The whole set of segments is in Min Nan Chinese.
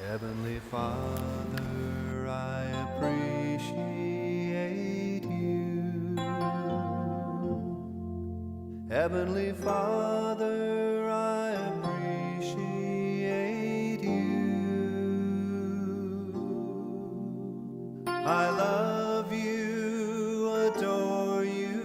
Heavenly Father, I appreciate you. Heavenly Father, I appreciate you. I love you, adore you.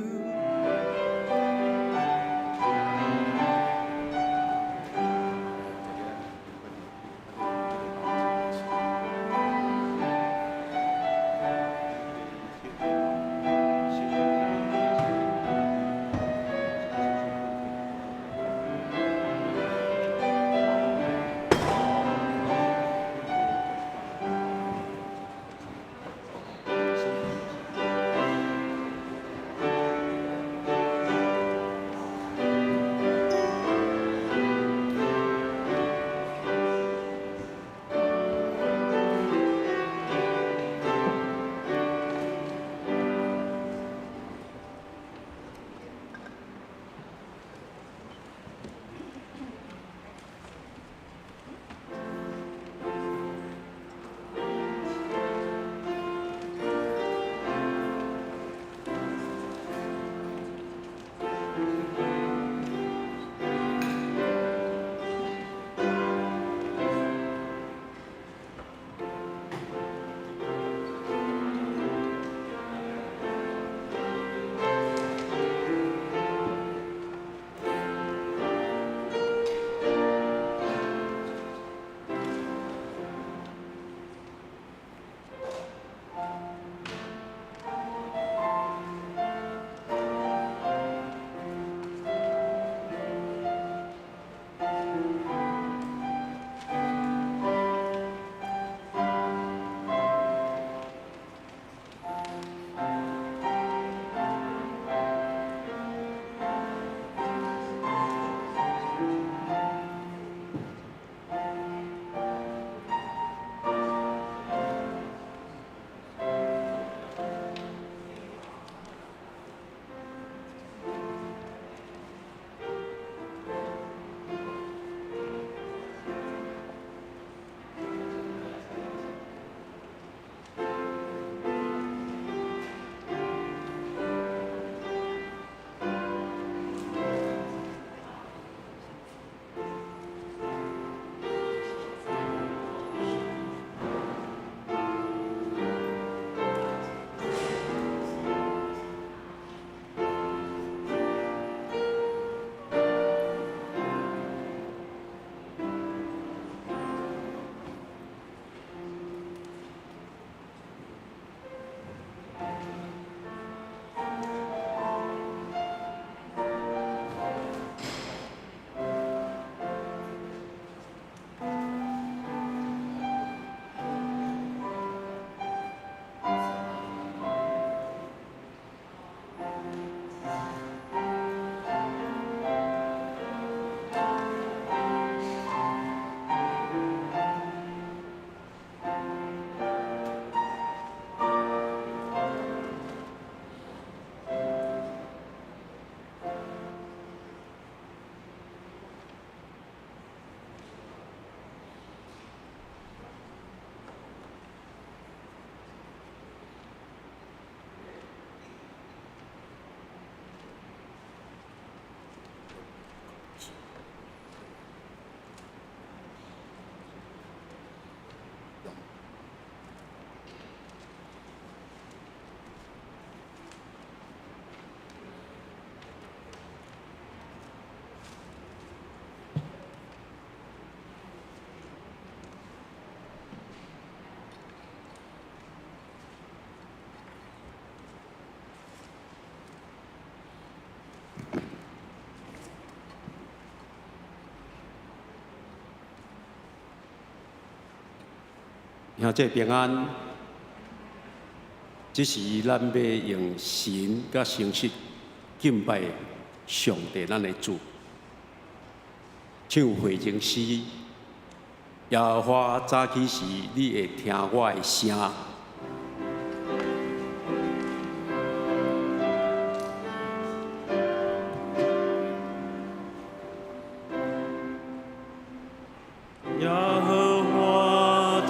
兄弟平安，這時咱欲用心佮誠實敬拜上帝，咱的主。唱回應詩，耶和華早起時，你會聽我的聲。耶和華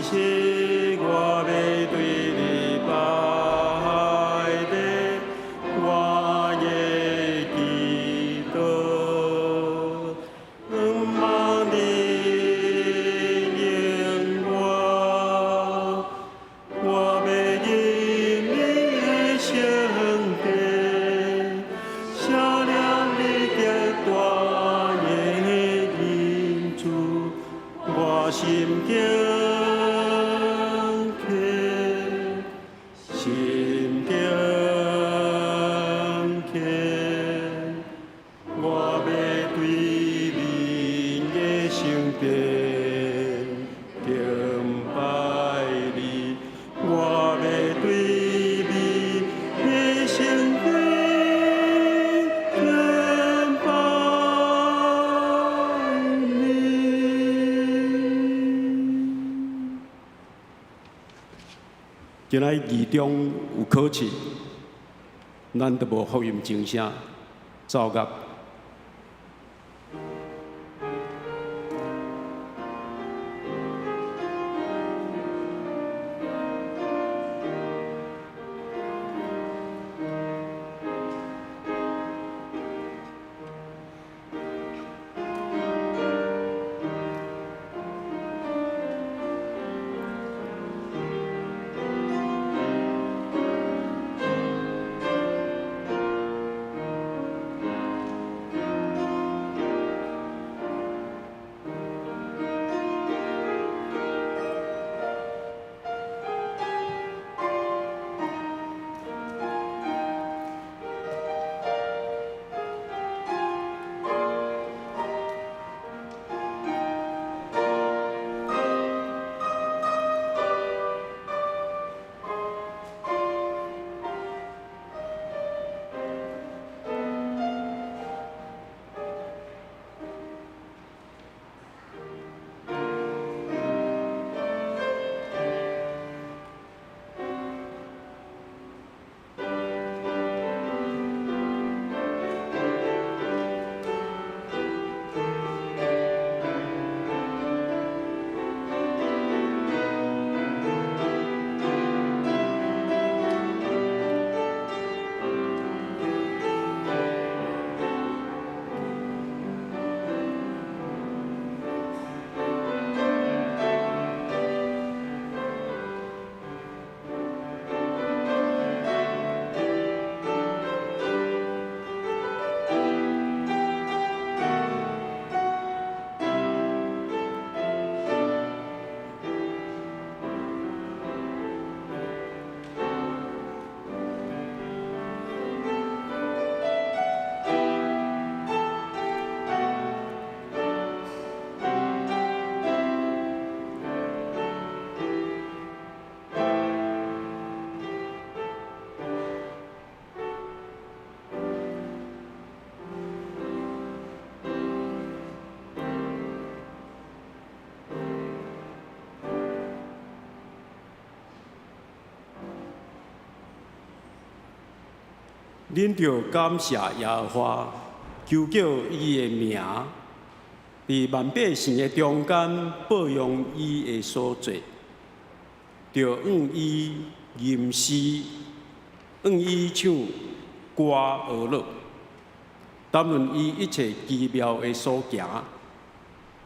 實，我欲對你拜禮，我的祈禱，向望你應我，我欲入你的聖殿，寫念你極大的恩慈，我心敬虔，心敬虔，我欲對恁的聖殿敬拜你，我欲對你的聖殿敬拜你。今仔日中有考試，咱都無福音鐘聲奏樂。恁著感謝耶和華，求叫伊的名，佇萬百姓的中間報揚伊的所做，著向伊吟詩，向伊唱歌呵樂，談論伊一切奇妙的所行，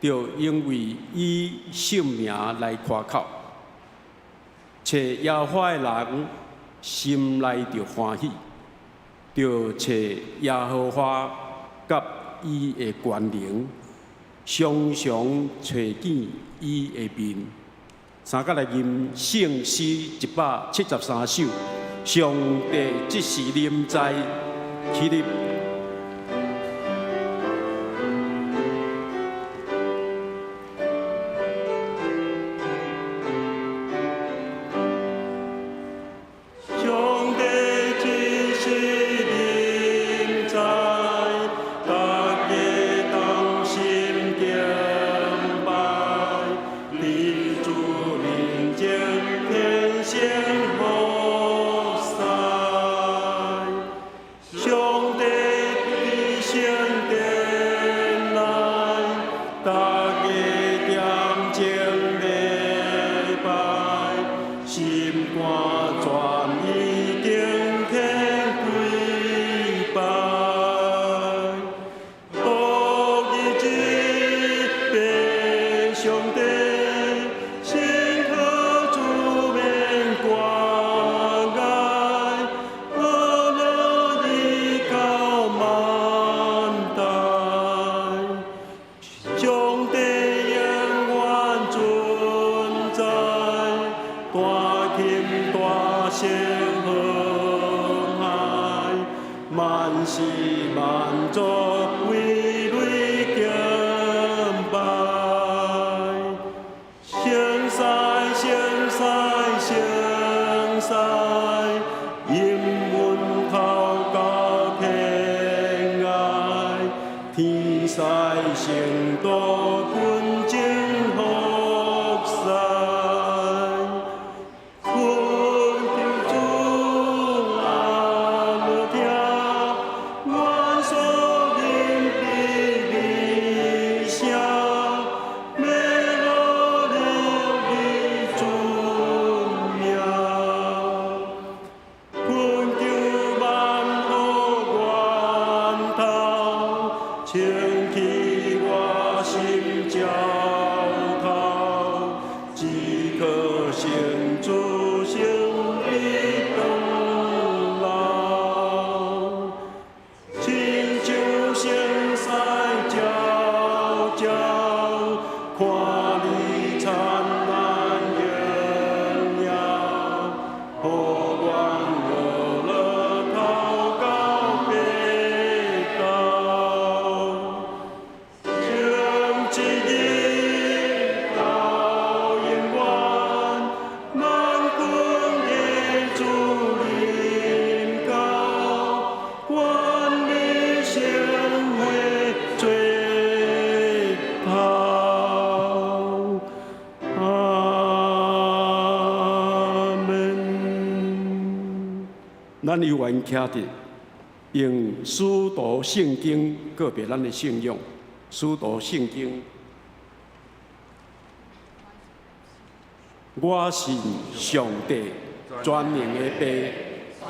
著因為伊聖名來誇口，揣耶和華的人心內著歡喜。著揣耶和華佮伊的權能，常常揣見伊的面。三佮來吟聖詩173首，上帝這是臨在，起立。上帝這是臨在，逐家同心敬拜，佇主面前天成服侍。上帝上帝，聖可主免關愛，阿樂依到萬代，上帝永遠存在，大琴大聲和諧，萬世萬族為你敬拜。聖哉聖哉聖哉，引阮頭到天涯，天使聖徒群眾服侍，懇求主阿樂聽，願所認彼你聲，欲樂了你尊名。懇求萬福源頭，清去我心澆頭，只可成主成必長老。親像聖賽皎皎，看你燦爛榮耀，予阮樂樂頭到白頭。從一日到永遠，萬軍的主臨到，願你成為最頭。阿門。咱有緣徛佇用使徒聖經告別咱的信仰。使徒聖經，我信上帝全能的父，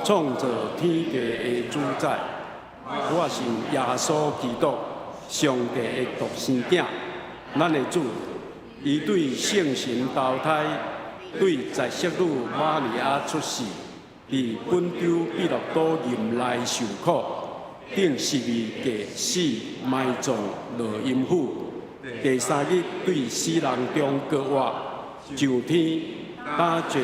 創造天地的主宰。我信耶穌基督，上帝的獨生囝，咱的主。伊對聖神投胎，對在聖女瑪利亞出世，佇本丟彼拉多任內受苦，釘十字架死埋葬落陰府，第三日對死人中復活，上天，打坐佇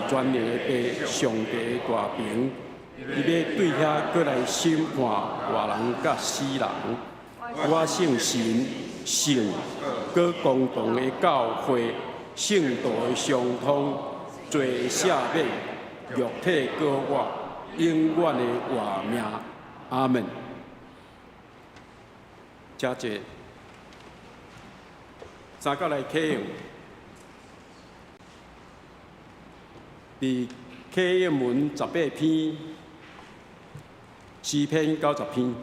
全能的父上帝的大爿，伊欲對遐閣來審判活人佮死人。我信神、聖閣公同的教會、聖徒的相通、罪的赦免、肉體復活、永遠的活命。阿門。請坐。三角來啟用。佇啟應文18篇，詩篇90篇。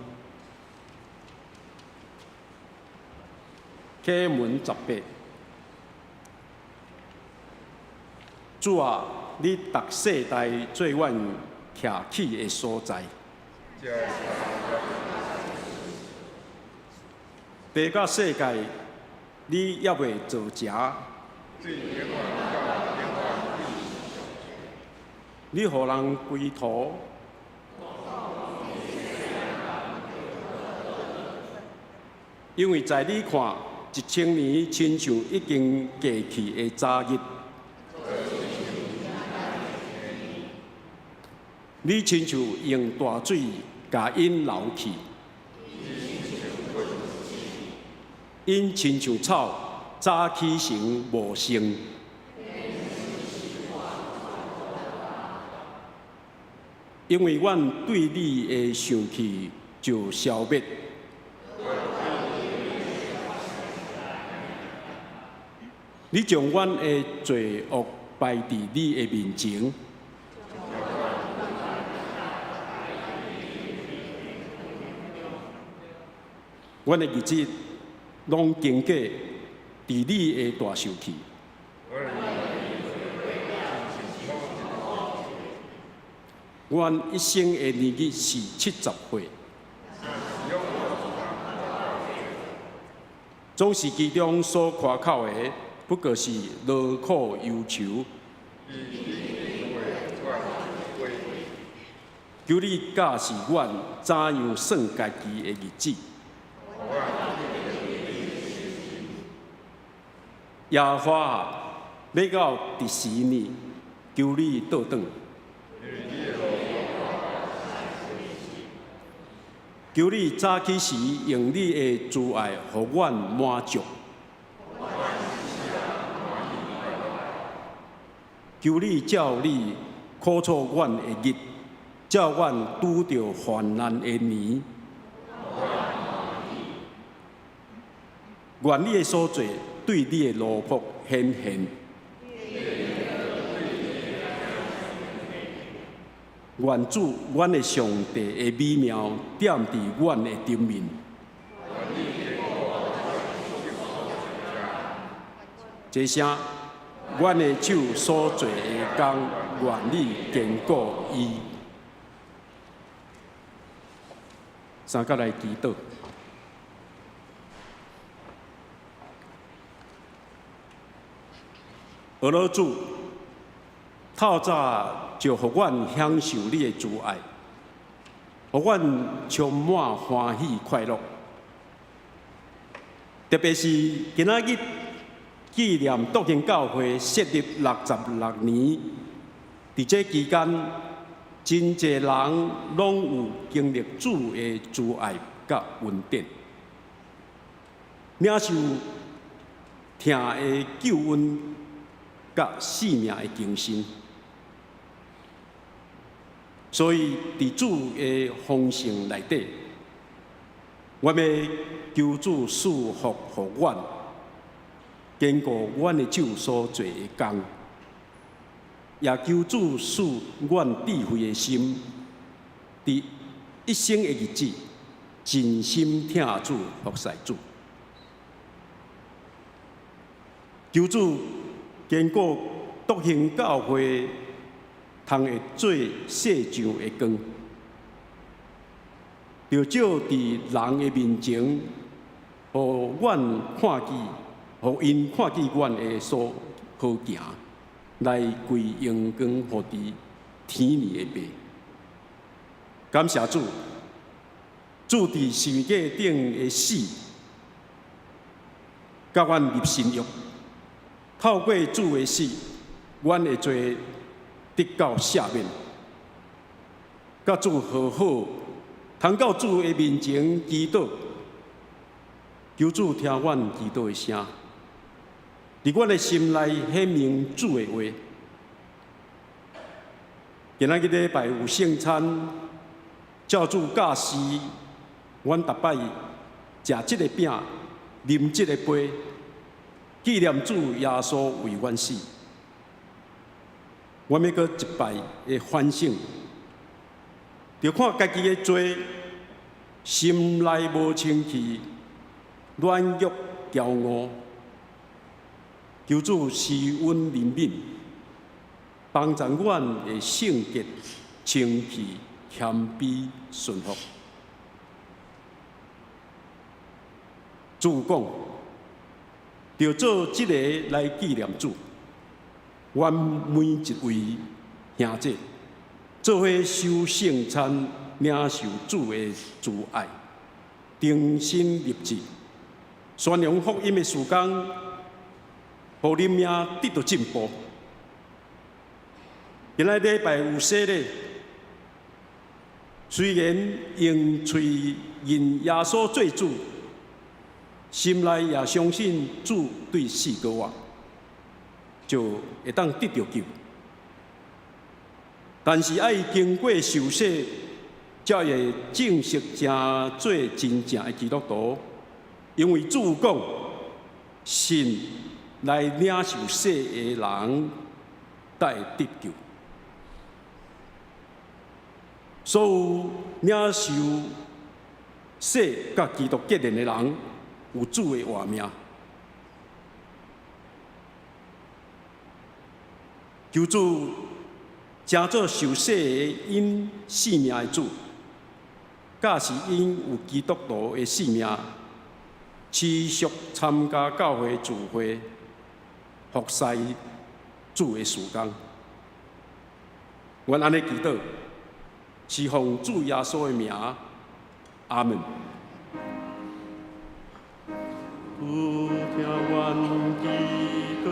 啟應文18。主啊，你逐世代做阮徛起的所在。地佮世界，你猶未造成。你予人歸土，因為在你看，1000年親像已經過去的早日。你親像用大水共𪜶流去，𪜶親像草早起成茂盛。因為阮對你的想氣就消滅。你將阮的罪惡擺佇你的面前。阮的日子攏經過佇你的大受氣。阮一生的年日是70歲，總總是其中所誇口的，不過是勞苦憂愁。求你教示阮怎樣算家己的日子。耶和華，欲到佇時呢？求你倒轉。求你早起時用你的慈愛，予阮滿足。求你照你苦楚阮的日，照阮拄著患難的年。願你的所做對你的奴僕顯現。願主，阮的上帝的美妙踮佇阮的頂面。這聲，阮的手所做的工，願你堅固伊。三角來祈禱。阿老主，透早就予阮享受你的慈愛，予阮充滿歡喜快樂。特別是今仔日紀念篤興教會設立66年，佇這期間，真濟人攏有經歷主的慈愛佮恩典，領受疼的救恩佮生命的更新。所以，佇主的豐盛內底，我欲求主賜福予阮，堅固阮的手所做的工，也求主賜阮智慧的心，佇一生的日子，盡心疼主、服侍主。求主堅固篤興教會，通會做世上的光，著照佇人的面前，予阮看見，予𪜶看見阮的所好行，來歸榮光予佇天裡的父。感謝主，主佇十字架頂的死，佮阮立新約。透過主的死，阮的罪得到赦免，佮主和好，通到主的面前祈禱，求主聽阮祈禱的聲，佇阮的心內顯明主的話。今仔日禮拜有聖餐，照主教示，阮逐擺食這个餅，啉這个杯，紀念主耶穌為阮死。我欲閣一擺的反省，著看家己的罪，心內無清氣，軟弱驕傲，求主施恩憐憫，幫助阮的聖潔、清氣、謙卑、順服。主講，著做這个來紀念主。阮每一位兄弟做伙守聖餐，領受主的慈愛，重新立志，宣揚福音的事工，予靈命得著進步。今仔禮拜有洗禮，雖然用喙認耶穌做主，心內也相信主對死閣活，就會當得著救。但是愛經過受洗，才會正式成做真正的基督徒。因為主講，信來領受洗的人，才會得救。所有領受洗佮基督結連的人，有主的活命。求主成做受洗的𪜶性命的主，教示𪜶有基督徒的性命，持續參加教會聚會，服侍主的事工。阮按呢祈禱，是奉主耶穌的名，阿門。主聽阮祈禱，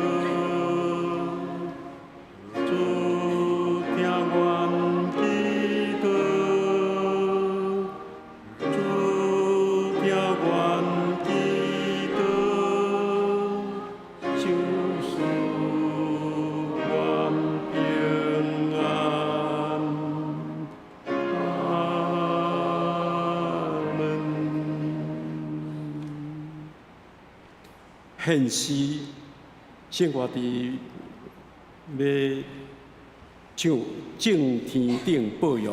主聽阮祈禱，主聽阮祈禱，賞賜阮平安。阿門。現時聖歌佇欲唱《正天頂報榮》。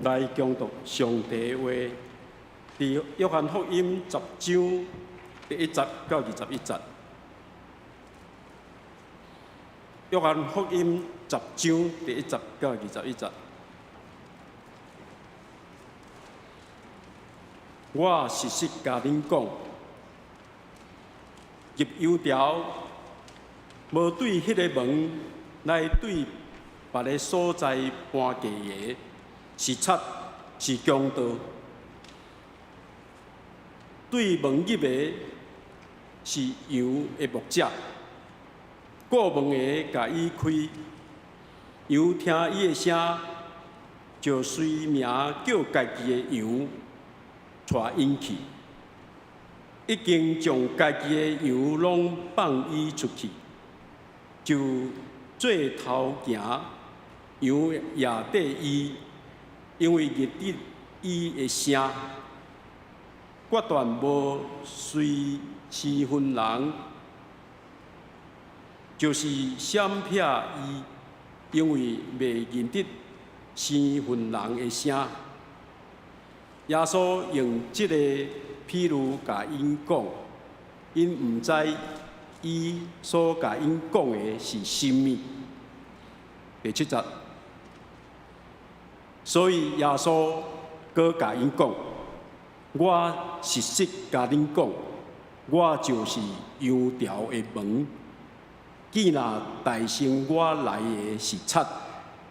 來恭讀上帝話，佇約翰福音十章第一節到21節。約翰福音十章第一節到21節。我實實共恁講，入羊牢，無對彼个門來對別个所在搬過的，是賊，是強盜。對門入的是羊的牧者，顧門的共伊開，羊聽伊的聲，就隨名叫家己的羊，帶𪜶去，已經將家己的羊攏放伊出去，就做頭行，羊也綴伊，因為認得伊的聲。決斷無隨生份人，就是閃避伊，因為袂認得生份人的聲。耶穌用這個譬喻共𪜶講，𪜶毋知伊所共𪜶講的是啥物。第七節，所以耶穌閣共𪜶講：我實實共恁講，我就是羊牢的門。既若代先我來的是賊，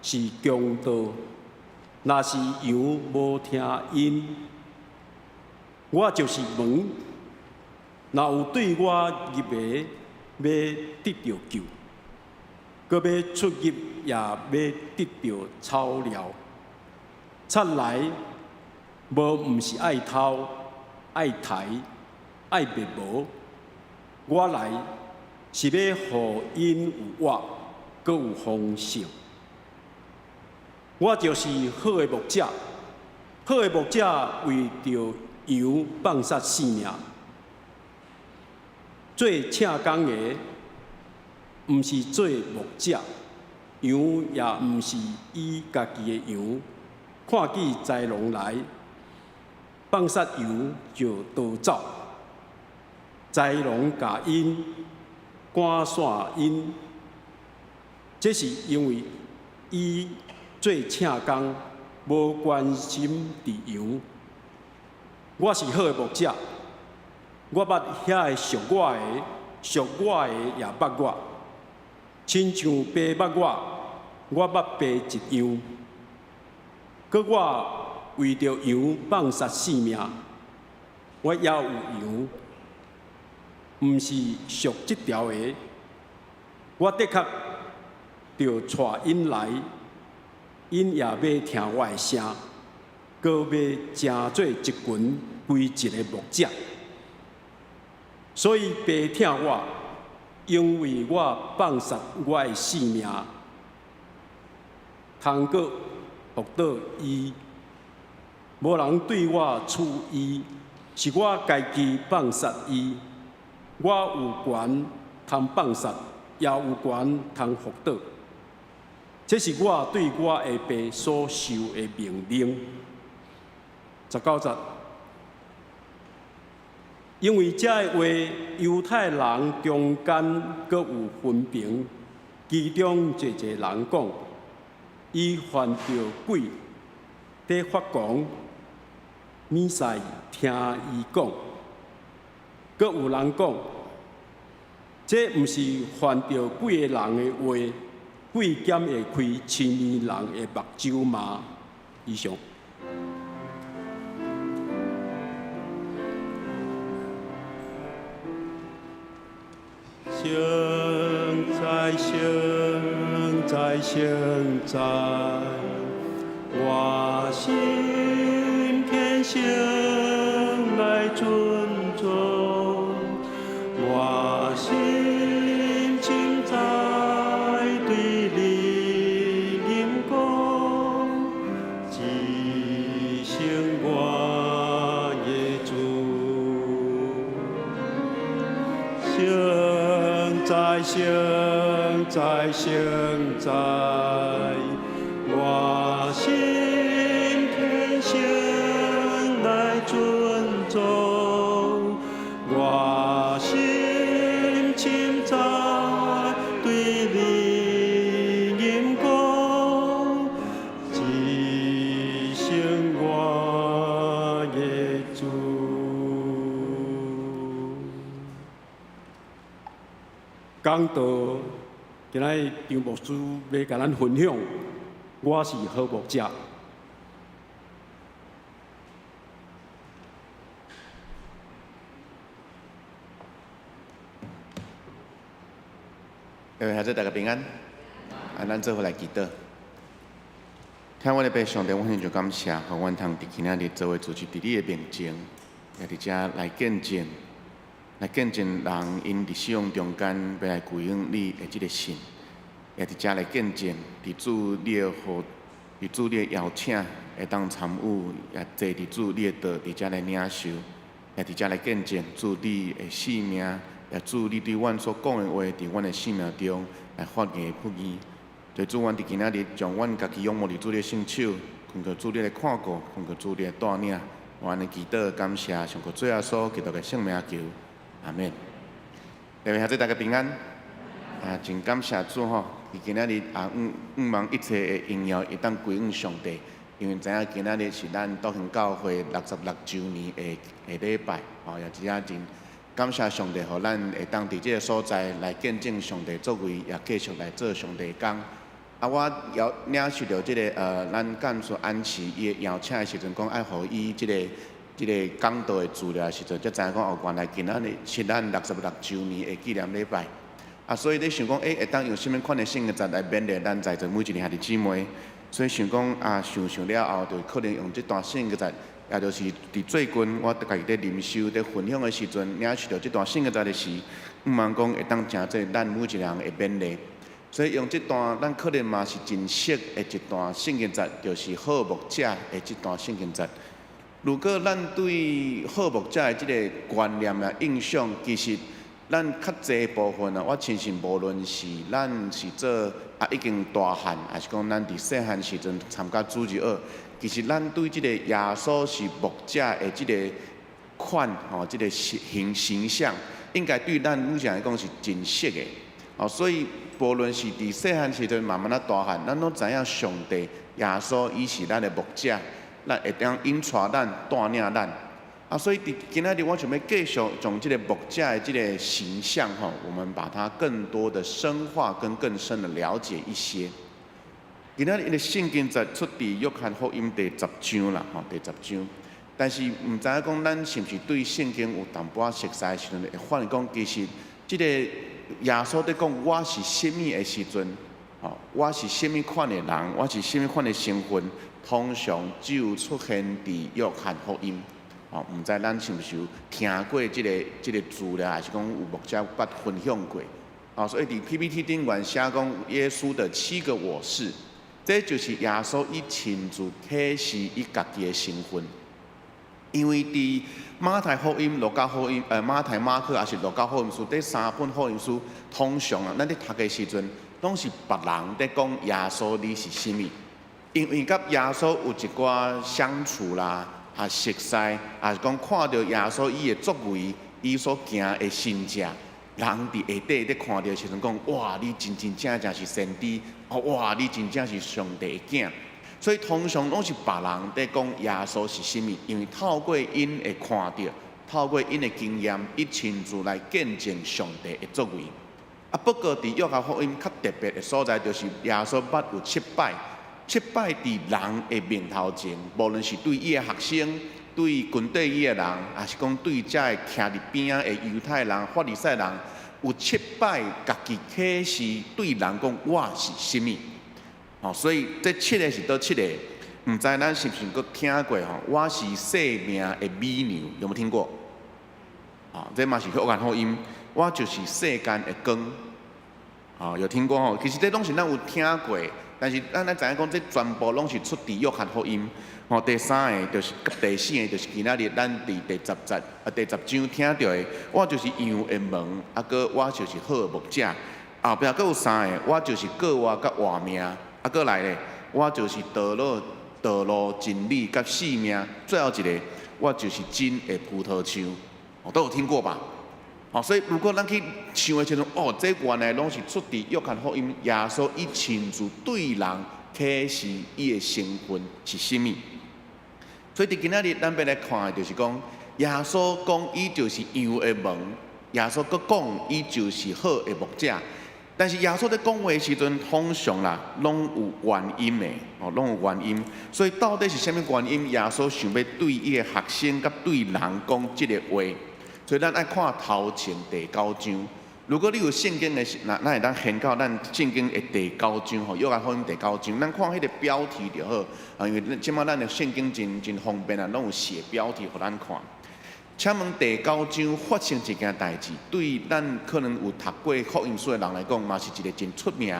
是強盜，若是羊無聽𪜶，我就是門。若有對我入的，欲得著救，閣欲出入也欲得著草料。賊來，無毋是愛偷、愛刣、愛滅無。我來是欲予𪜶有活，閣有豐盛。我就是好的牧者，好的牧者為著羊放殺性命。做請工的，毋是做牧者，羊也毋是伊家己的羊。看見豺狼來，放殺羊就逃走。豺狼共𪜶趕散𪜶，這是因為伊做請工，無關心佇羊。我是好的牧者，我捌遐个屬我的，屬我的也捌我，親像爸捌我，我捌爸一樣。閣我為著羊放殺性命，我猶有羊，毋是屬這牢的，我的確著帶𪜶來，𪜶也欲聽我的聲，閣欲成做一群歸一个牧者。所以爸疼我，因為我放殺我的性命，通閣復倒伊。無人對我賜伊，是我家己放殺伊。我有權通放殺，也有權通復倒。這是我對我的爸所受的命令。19節，因為這个話，猶太人中間閣有紛評，其中濟濟人講，伊犯著鬼，佇發狂，免使聽伊講。閣有人講，這毋是犯著鬼的人的話，鬼敢會開痴耳人的目睭嗎？以上。聖哉，聖哉，聖哉，我心虔誠來尊崇，我心凊彩對你吟講，至聖我的主。聖哉，聖哉，聖哉，我心虔生來尊重，我心深知對你吟講，一生我的主。講道，今仔日張牧師欲共咱分享，我是好牧者。各位孩子，大家平安。啊，咱做伙來祈禱。聽阮的父上帝，阮獻上感謝，予阮通佇今仔日做伙聚集佇你的面前，也佇遮來見證，來見證人𪜶佇死亡中間欲來歸向你的這个信，也佇遮來見證，佇主你的呼，佇主你的邀請，會當參與，也坐佇主你的道，佇遮來領受，也佇遮來見證主你的生命，也主你對阮所講的話，佇阮的生命中來發芽復芽。所以主，阮佇今仔日將阮家己仰望佇主你的聖手，懇求主你來看顧，懇求主你來帶領。我按呢祈禱感謝，上靠主耶穌基督的聖名求，阿們。各位兄弟大家平安。啊，真感謝主吼，佇今仔日啊，向望一切的榮耀會當歸予上帝，因為知影今仔日是咱篤興教會66週年的禮拜，吼，也真正真感謝上帝，予咱會當佇這个所在來見證上帝作為，也繼續來做上帝的工。啊，我邀領受著這个咱幹事安琪伊的邀請的時陣，講愛予伊這个講道的資料的時陣，才知影講哦，原來今仔日是咱66週年的紀念禮拜。啊，所以咧想講，會當用啥物款的聖經節來勉勵咱在座每一个兄弟姊妹？所以想講啊，想想了後，就可能用這段聖經節，也就是佇最近我家己佇靈修、佇分享的時陣，領受著這段聖經節的時，向望講會當成做咱每一个人的勉勵。所以用這段，咱可能嘛是真熟的一段聖經節，就是好牧者的這段聖經節。如果咱對好牧者的這个觀念啊、印象，其實咱較濟部分啊，我相信無論是咱是做啊已經大漢，抑是講咱佇細漢時陣參加主日學，其實咱對這个耶穌是牧者的這个款吼，這个形象，應該對咱每一个人來講是真熟的。哦，所以無論是佇細漢時陣慢慢仔大漢，咱攏知影上帝耶穌伊是咱的牧者，咱會當引帶咱、帶領咱。啊，所以佇今仔日我想欲繼續從這个牧者的這个形象吼，我們把它更多的深化跟更深的了解一些。今仔日的聖經節出佇約翰福音第十章啦，吼，第十章。但是毋知影講咱是毋是對聖經有淡薄仔熟悉的時陣，會發現講其實這个耶穌佇講我是啥物的時陣，吼，我是啥物款的人，我是啥物款的身份，通常只有出現佇約翰福音。吼，毋知咱是毋是有聽過這个資料，還是講有牧者捌分享過？吼，所以佇 PPT 頂懸寫講耶穌的七個我是，這就是耶穌伊親自啟示伊家己的身份。因為佇馬太福音、路加福音、馬太、馬可，抑是路加福音書，這三本福音書，通常啊，咱佇讀的時陣，攏是別人佇講耶穌你是啥物，因為佮耶穌有一寡相處啦，啊熟似，抑是講看著耶穌伊的作為，伊所行的神跡，人佇下底佇看著時陣講，哇，你真真正正是先知，哦，哇，你真正是上帝的囝。所以通常攏是別人佇講耶穌是啥物，因為透過𪜶會看著，透過𪜶的經驗，伊親自來見證上帝的作為。啊，不過佇約翰福音較特別的所在，就是耶穌捌有七擺，七擺佇人的面頭前，無論是對伊的學生、對軍隊伊的人，抑是講對遮个徛佇邊仔的猶太人、法利賽人，有七擺家己啟示對人講我是啥物。哦，所以這七个是佗七个？毋知咱是毋是閣聽過吼？我是生命的美牛，有無聽過？哦，這嘛是約翰福音，我就是世間的光。哦，有聽過吼？其實這攏是咱有聽過，但是咱知影講，這全部攏是出佇約翰福音。吼，第三个就是第四个，就是今仔日咱佇第十節啊第十章聽著的，我就是羊的門，啊閣我就是好的牧者。後壁閣有三个，我就是過活佮活命。啊，閣來咧，我就是道路、道路、真理佮生命。最後一个，我就是真的葡萄樹，哦，都有聽過吧？好，所以如果咱去想的時陣，哦，這原來攏是出佇約翰福音，耶穌伊親自對人啟示伊的身份是啥物。所以佇今仔日，咱欲來看的就是講，耶穌講伊就是羊的門，耶穌閣講伊就是好的牧者。但是耶穌咧講話的時陣，通常啦，攏有原因的，哦，攏有原因。所以到底是啥物原因？耶穌想欲對伊的學生佮對人講這个話？所以咱愛看頭前第九章。如果你有聖經的，那咱會當掀到咱聖經的第九章吼，約翰福音第九章，咱看彼个標題就好。啊，因為這馬咱的聖經真真方便啊，攏有寫標題予咱看。請問第九章發生一件代誌，對咱可能有讀過福音書的人來講，嘛是一个真出名，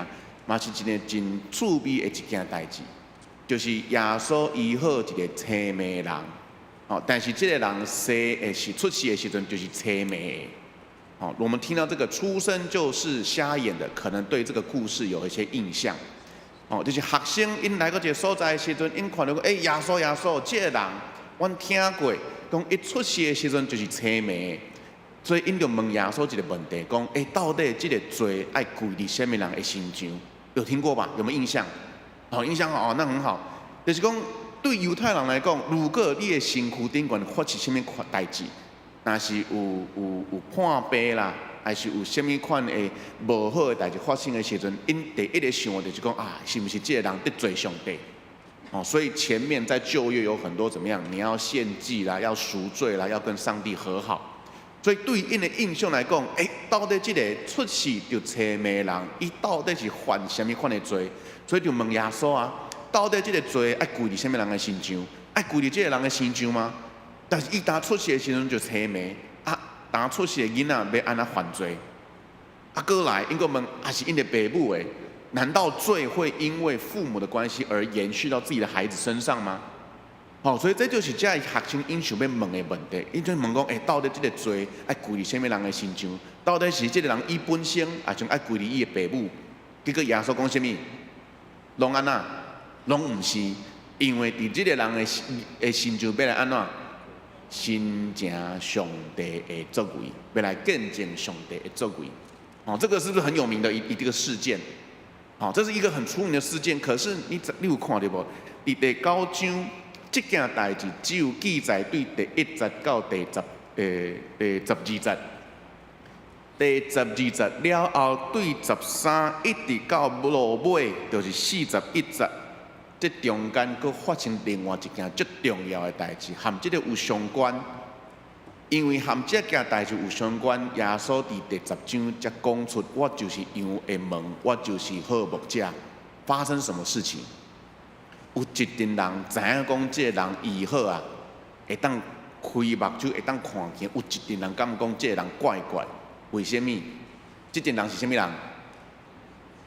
嘛是一个真趣味的一件代誌，就是耶穌醫好一个青盲人。哦，但是這个人生的是出世的時陣就是青盲的。好，我們聽到這個出生就是瞎眼的，可能對這個故事有一些印象。哦，就是學生𪜶來到這个所在的時陣，𪜶看著講，欸，耶穌耶穌，這个人，阮聽過，講伊出世的時陣就是青盲的，所以𪜶就問耶穌一个問題，講，欸，到底這个罪愛歸佇啥物人的身上？有聽過吧？有沒有印象？好，印象好，哦，那很好。就是講，對猶太人來講，如果你的身軀頂懸發生啥物款代誌，若是有破病啦，還是有啥物款的無好的代誌發生的時陣，𪜶第一个想的就是講啊，是毋是這个人得罪上帝？哦，所以前面在舊約有很多怎麼樣？你要獻祭啦，要贖罪啦，要跟上帝和好。所以對𪜶的印象來講，欸，到底這个出世就青盲人，伊到底是犯啥物款的罪？所以就問耶穌啊，到底這个罪愛歸佇啥物人的身上？愛歸佇這个人的身上嗎？但是伊當出世的時陣就青盲，啊，當出世的囡仔欲按怎犯罪？啊，閣來，𪜶閣問，抑是𪜶的爸母的？難道罪會因為父母的關係而延續到自己的孩子身上嗎？好，所以這就是這學生𪜶想欲問的問題。𪜶就問講，欸，到底這个罪愛歸佇啥物人的身上？到底是這个人伊本身，抑是愛歸佇伊的爸母？結果耶穌講啥物？攏按怎？攏毋是，因為佇這个人的身上欲來按怎？伸呈上帝的作為，欲來見證上帝的作為。哦，這個是不是很有名的一個事件？好，這是一個很出名的事件。可是你有看著無？佇第九章這件代誌只有記載對第一節到第十二節。第十二節了後，對十三一直到落尾，就是41節。這中間閣發生另外一件足重要的代誌，和這个有相關。因為和這件代誌有相關，耶穌佇第十章才講出：我就是羊的門，我就是好牧者。發生什麼事情？有一陣人知影講這个人醫好啊，會當開目睭，會當看見。有一陣人感覺講這个人怪怪，為啥物？這陣人是啥物人？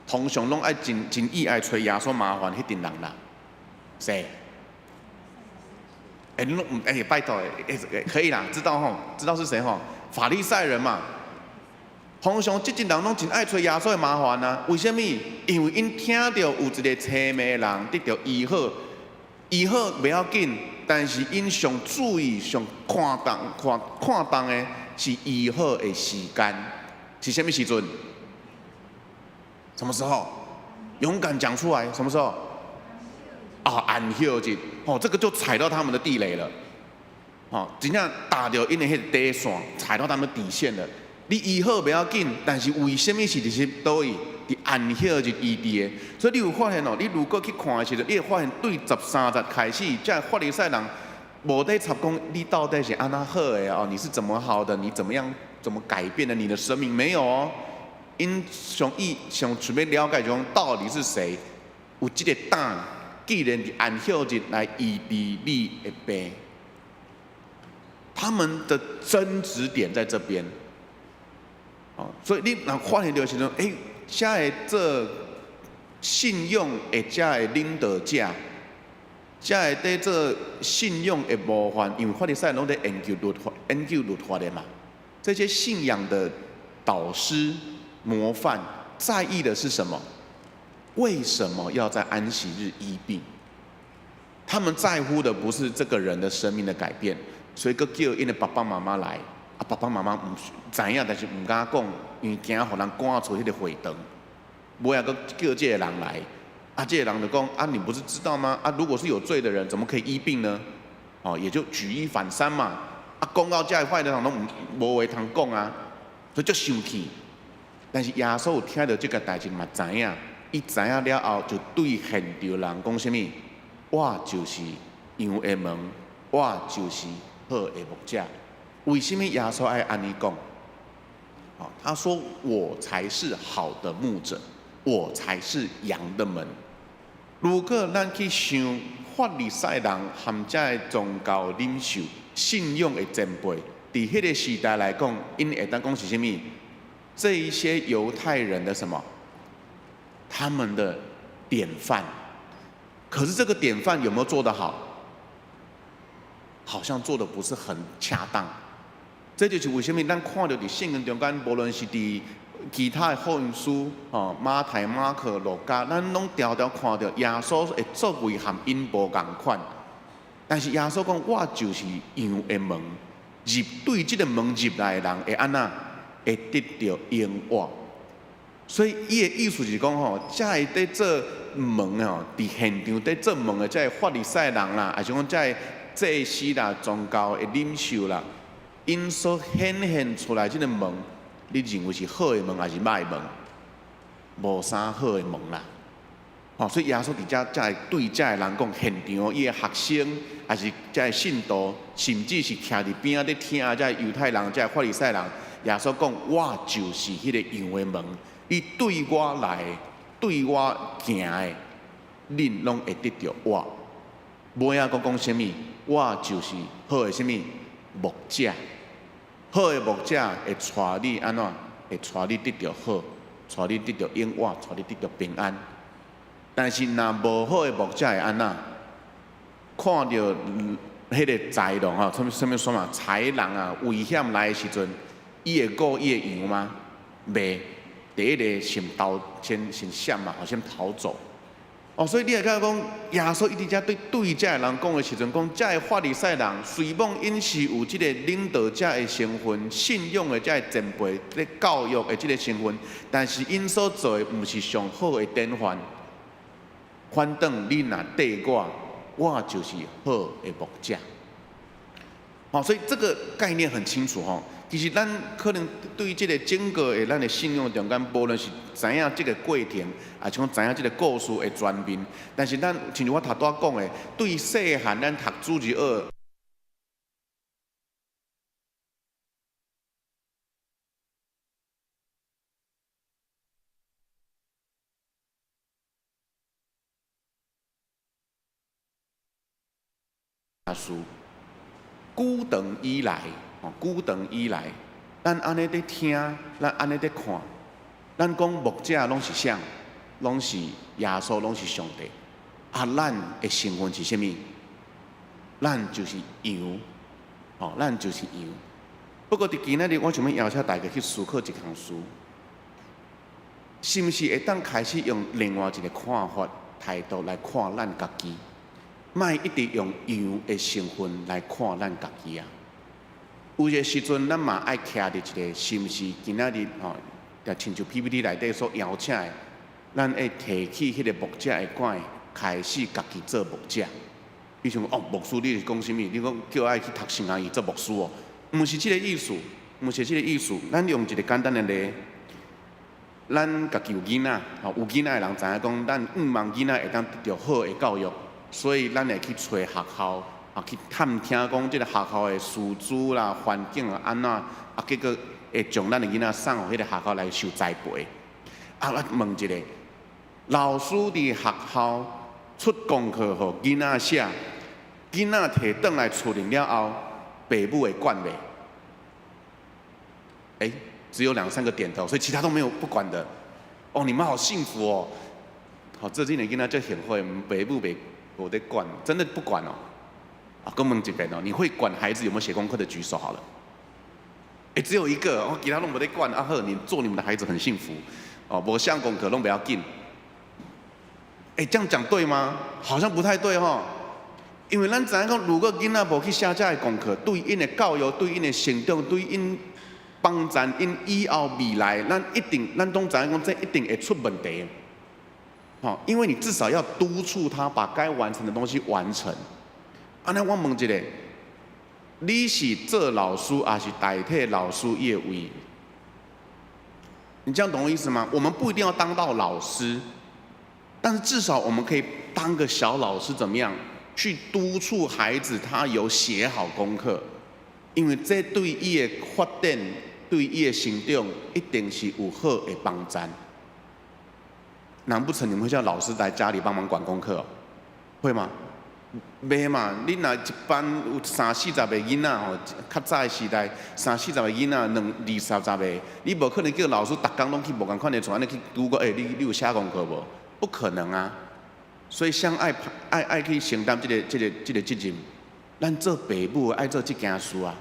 通常攏愛真真意愛揣耶穌麻煩彼陣人啦，誰？欸，你攏毋欸，拜託，欸，可以啦，知道吼，知道是誰吼？法利賽人嘛。通常這陣人攏真愛揣耶穌的麻煩啊，為啥物？因為𪜶聽著有一个青盲人得著醫好，醫好袂要緊，但是𪜶上注意、上看重、看看重的是醫好的時間，是啥物時陣？什麼時候？勇敢講出來，什麼時候？啊，安息日，哦，這個就踩到他們的地雷了，哦，真正踏著𪜶的彼个底線，踩到他們底線了。你醫好袂要緊，但是為啥物是佇佗位？佇安息日醫治的？所以你有發現哦，你如果去看的時陣，你會發現對十三節開始，這法利賽人無咧插講你到底是按怎好的哦？你是怎麼好的？你怎麼樣？怎麼改變了你的生命？沒有哦，𪜶上意上準備了解講到底是誰有這个膽，竟然佇安息日來醫治你的病。他們的爭執點在這邊。所以你若發現著時陣，欸，遮會做信仰的遮的領導者，遮會佇做信仰的模範，因為法利賽人攏佇研究律法，研究律法的嘛。這些信仰的導師模範在意的是什麼？為什麼要在安息日醫病？他們在乎的不是這個人的生命的改變，所以閣叫𪜶的爸爸媽媽來，啊，爸爸媽媽毋知影，但是毋敢講，因為驚予人趕出彼個會堂。尾仔閣叫這個人來，啊，這個人就講啊，你不是知道嗎？啊，如果是有罪的人，怎麼可以醫病呢？哦，也就舉一反三嘛。啊，講到這個壞的人攏無話通講啊，所以足生氣。但是耶穌有聽著這個代誌嘛知影，伊知影了後就對現場人講啥物？我就是羊的門，我就是好的牧者。為什麼耶穌愛按呢講？他說我才是好的牧者，我才是羊的門。如果咱去想法利賽人和這个宗教領袖信仰的前輩，佇彼個時代來講，𪜶會當講是啥物？這一些猶太人的什麼？他們的典範。可是這個典範有沒有做得好？好像做得不是很恰當。這就是為什麼咱看著佇聖經中間，無論是佇其他的福音書，哦，馬太、馬可、路加，咱攏常常看著耶穌的作為和𪜶無仝款。但是耶穌講，我就是羊的門，入對這個門入來的人會按怎？會得著永活。所以伊的意思是講吼，這个佇做門的吼，佇現場佇做門的這个法利賽人啦，抑是講這个祭司啦、宗教的領袖啦，𪜶所顯現出來這个門，你認為是好的門抑是歹的門？無啥好的門啦。吼，所以耶穌佇遮才會對這个人講，現場伊的學生，抑是這个信徒，甚至是徛佇邊仔咧聽這个猶太人、這個法利賽人，耶穌講：我就是彼個羊的門。你對我來，對我行的，恁攏會得著活。尾仔閣講啥物？我就是好的啥物牧者。好的牧者會帶你按怎？會帶你得著好，帶你得著永活，帶你得著平安。但是若無好的牧者會按怎？看著彼個豺狼吼，啥物啥物說嘛？豺狼啊，危險來的時陣，伊會顧伊的羊嗎？袂。第一个先逃，先先閃嘛，先逃走。哦，所以你會看講，耶穌伊佇遮對對這个人講的時陣，講這个法利賽人雖罔𪜶是有這個領導者的身份、信仰的這个前輩、咧教育的這个身份，但是𪜶所做的毋是上好的典範。反轉你若綴我，我就是好的牧者。好，所以這個概念很清楚吼。其實咱可能對這個整個的咱的信仰中間，無論是知影這個過程，抑是講知影這個故事的全面，但是咱親像我頭拄仔講的，對細漢咱讀主日學。書久長以來，哦，久長以來，咱按呢佇聽，咱按呢佇看，咱講牧者攏是啥？攏是耶穌，攏是上帝。啊，咱的身份是啥物？咱就是羊，哦，咱就是羊。不過佇今仔日，我想欲邀請大家去思考一項事，是毋是會當開始用另外一個看法、態度來看咱家己？莫一直用羊的身份來看咱家己啊！有一個時陣，咱嘛愛徛佇一個，是毋是今仔日吼？就親像 PPT 內底所邀請的，咱愛提起彼個牧者的冠，開始家己做牧者。你想講哦，牧師你是講啥物？你講叫我愛去讀神學院做牧師哦？毋是這個意思，毋是這個意思。咱用一個簡單的例，咱家己有囡仔，吼，有囡仔的人知影講，咱向望囡仔會當得著好的教育。所以咱會去揣學校，啊，去探聽講這个學校的師資啦、環境啊按怎，啊，結果會將咱的囡仔送予彼个學校來受栽培。啊，我問一下，老師佇學校出功課予囡仔寫，囡仔提轉來厝裡了後，爸母會管袂？欸，只有兩三個點頭，所以其他都沒有不管的。哦，你們好幸福哦！好，這幾年囡仔足幸福，爸母袂無咧管，真的不管哦。啊，閣問一遍哦，你會管孩子有沒有寫功課的舉手好了。欸，只有一個，哦，其他攏無咧管。啊好，你做你們的孩子很幸福。哦，無寫功課攏袂要緊。欸，這樣講對嗎？好像不太對哦。因為咱知影講，如果囡仔無去寫這个功課，對𪜶的教育、對𪜶的成長、對𪜶幫助𪜶以後未來，咱一定，咱攏知影講，這一定會出問題。吼，因為你至少要督促他把該完成的東西完成。按呢，我問一下，你是做老師，抑是代替老師伊的位？你這樣懂我意思嗎？我們不一定要當到老師，但是至少我們可以當個小老師，怎麼樣？去督促孩子，他有寫好功課，因為這對伊的發展、對伊的成長，一定是有好的幫助。難不成你們會叫老師來家裡幫忙管功課喔？會嗎？袂嘛，你若一班有三四十個囡仔吼，較早的時代三四十個囡仔，兩二三十個，你無可能叫老師逐工攏去無仝款的厝，按呢去督講，欸，你有寫功課無？不可能啊！所以，誰愛愛愛去承擔這個責任？咱做爸母愛做這件事啊，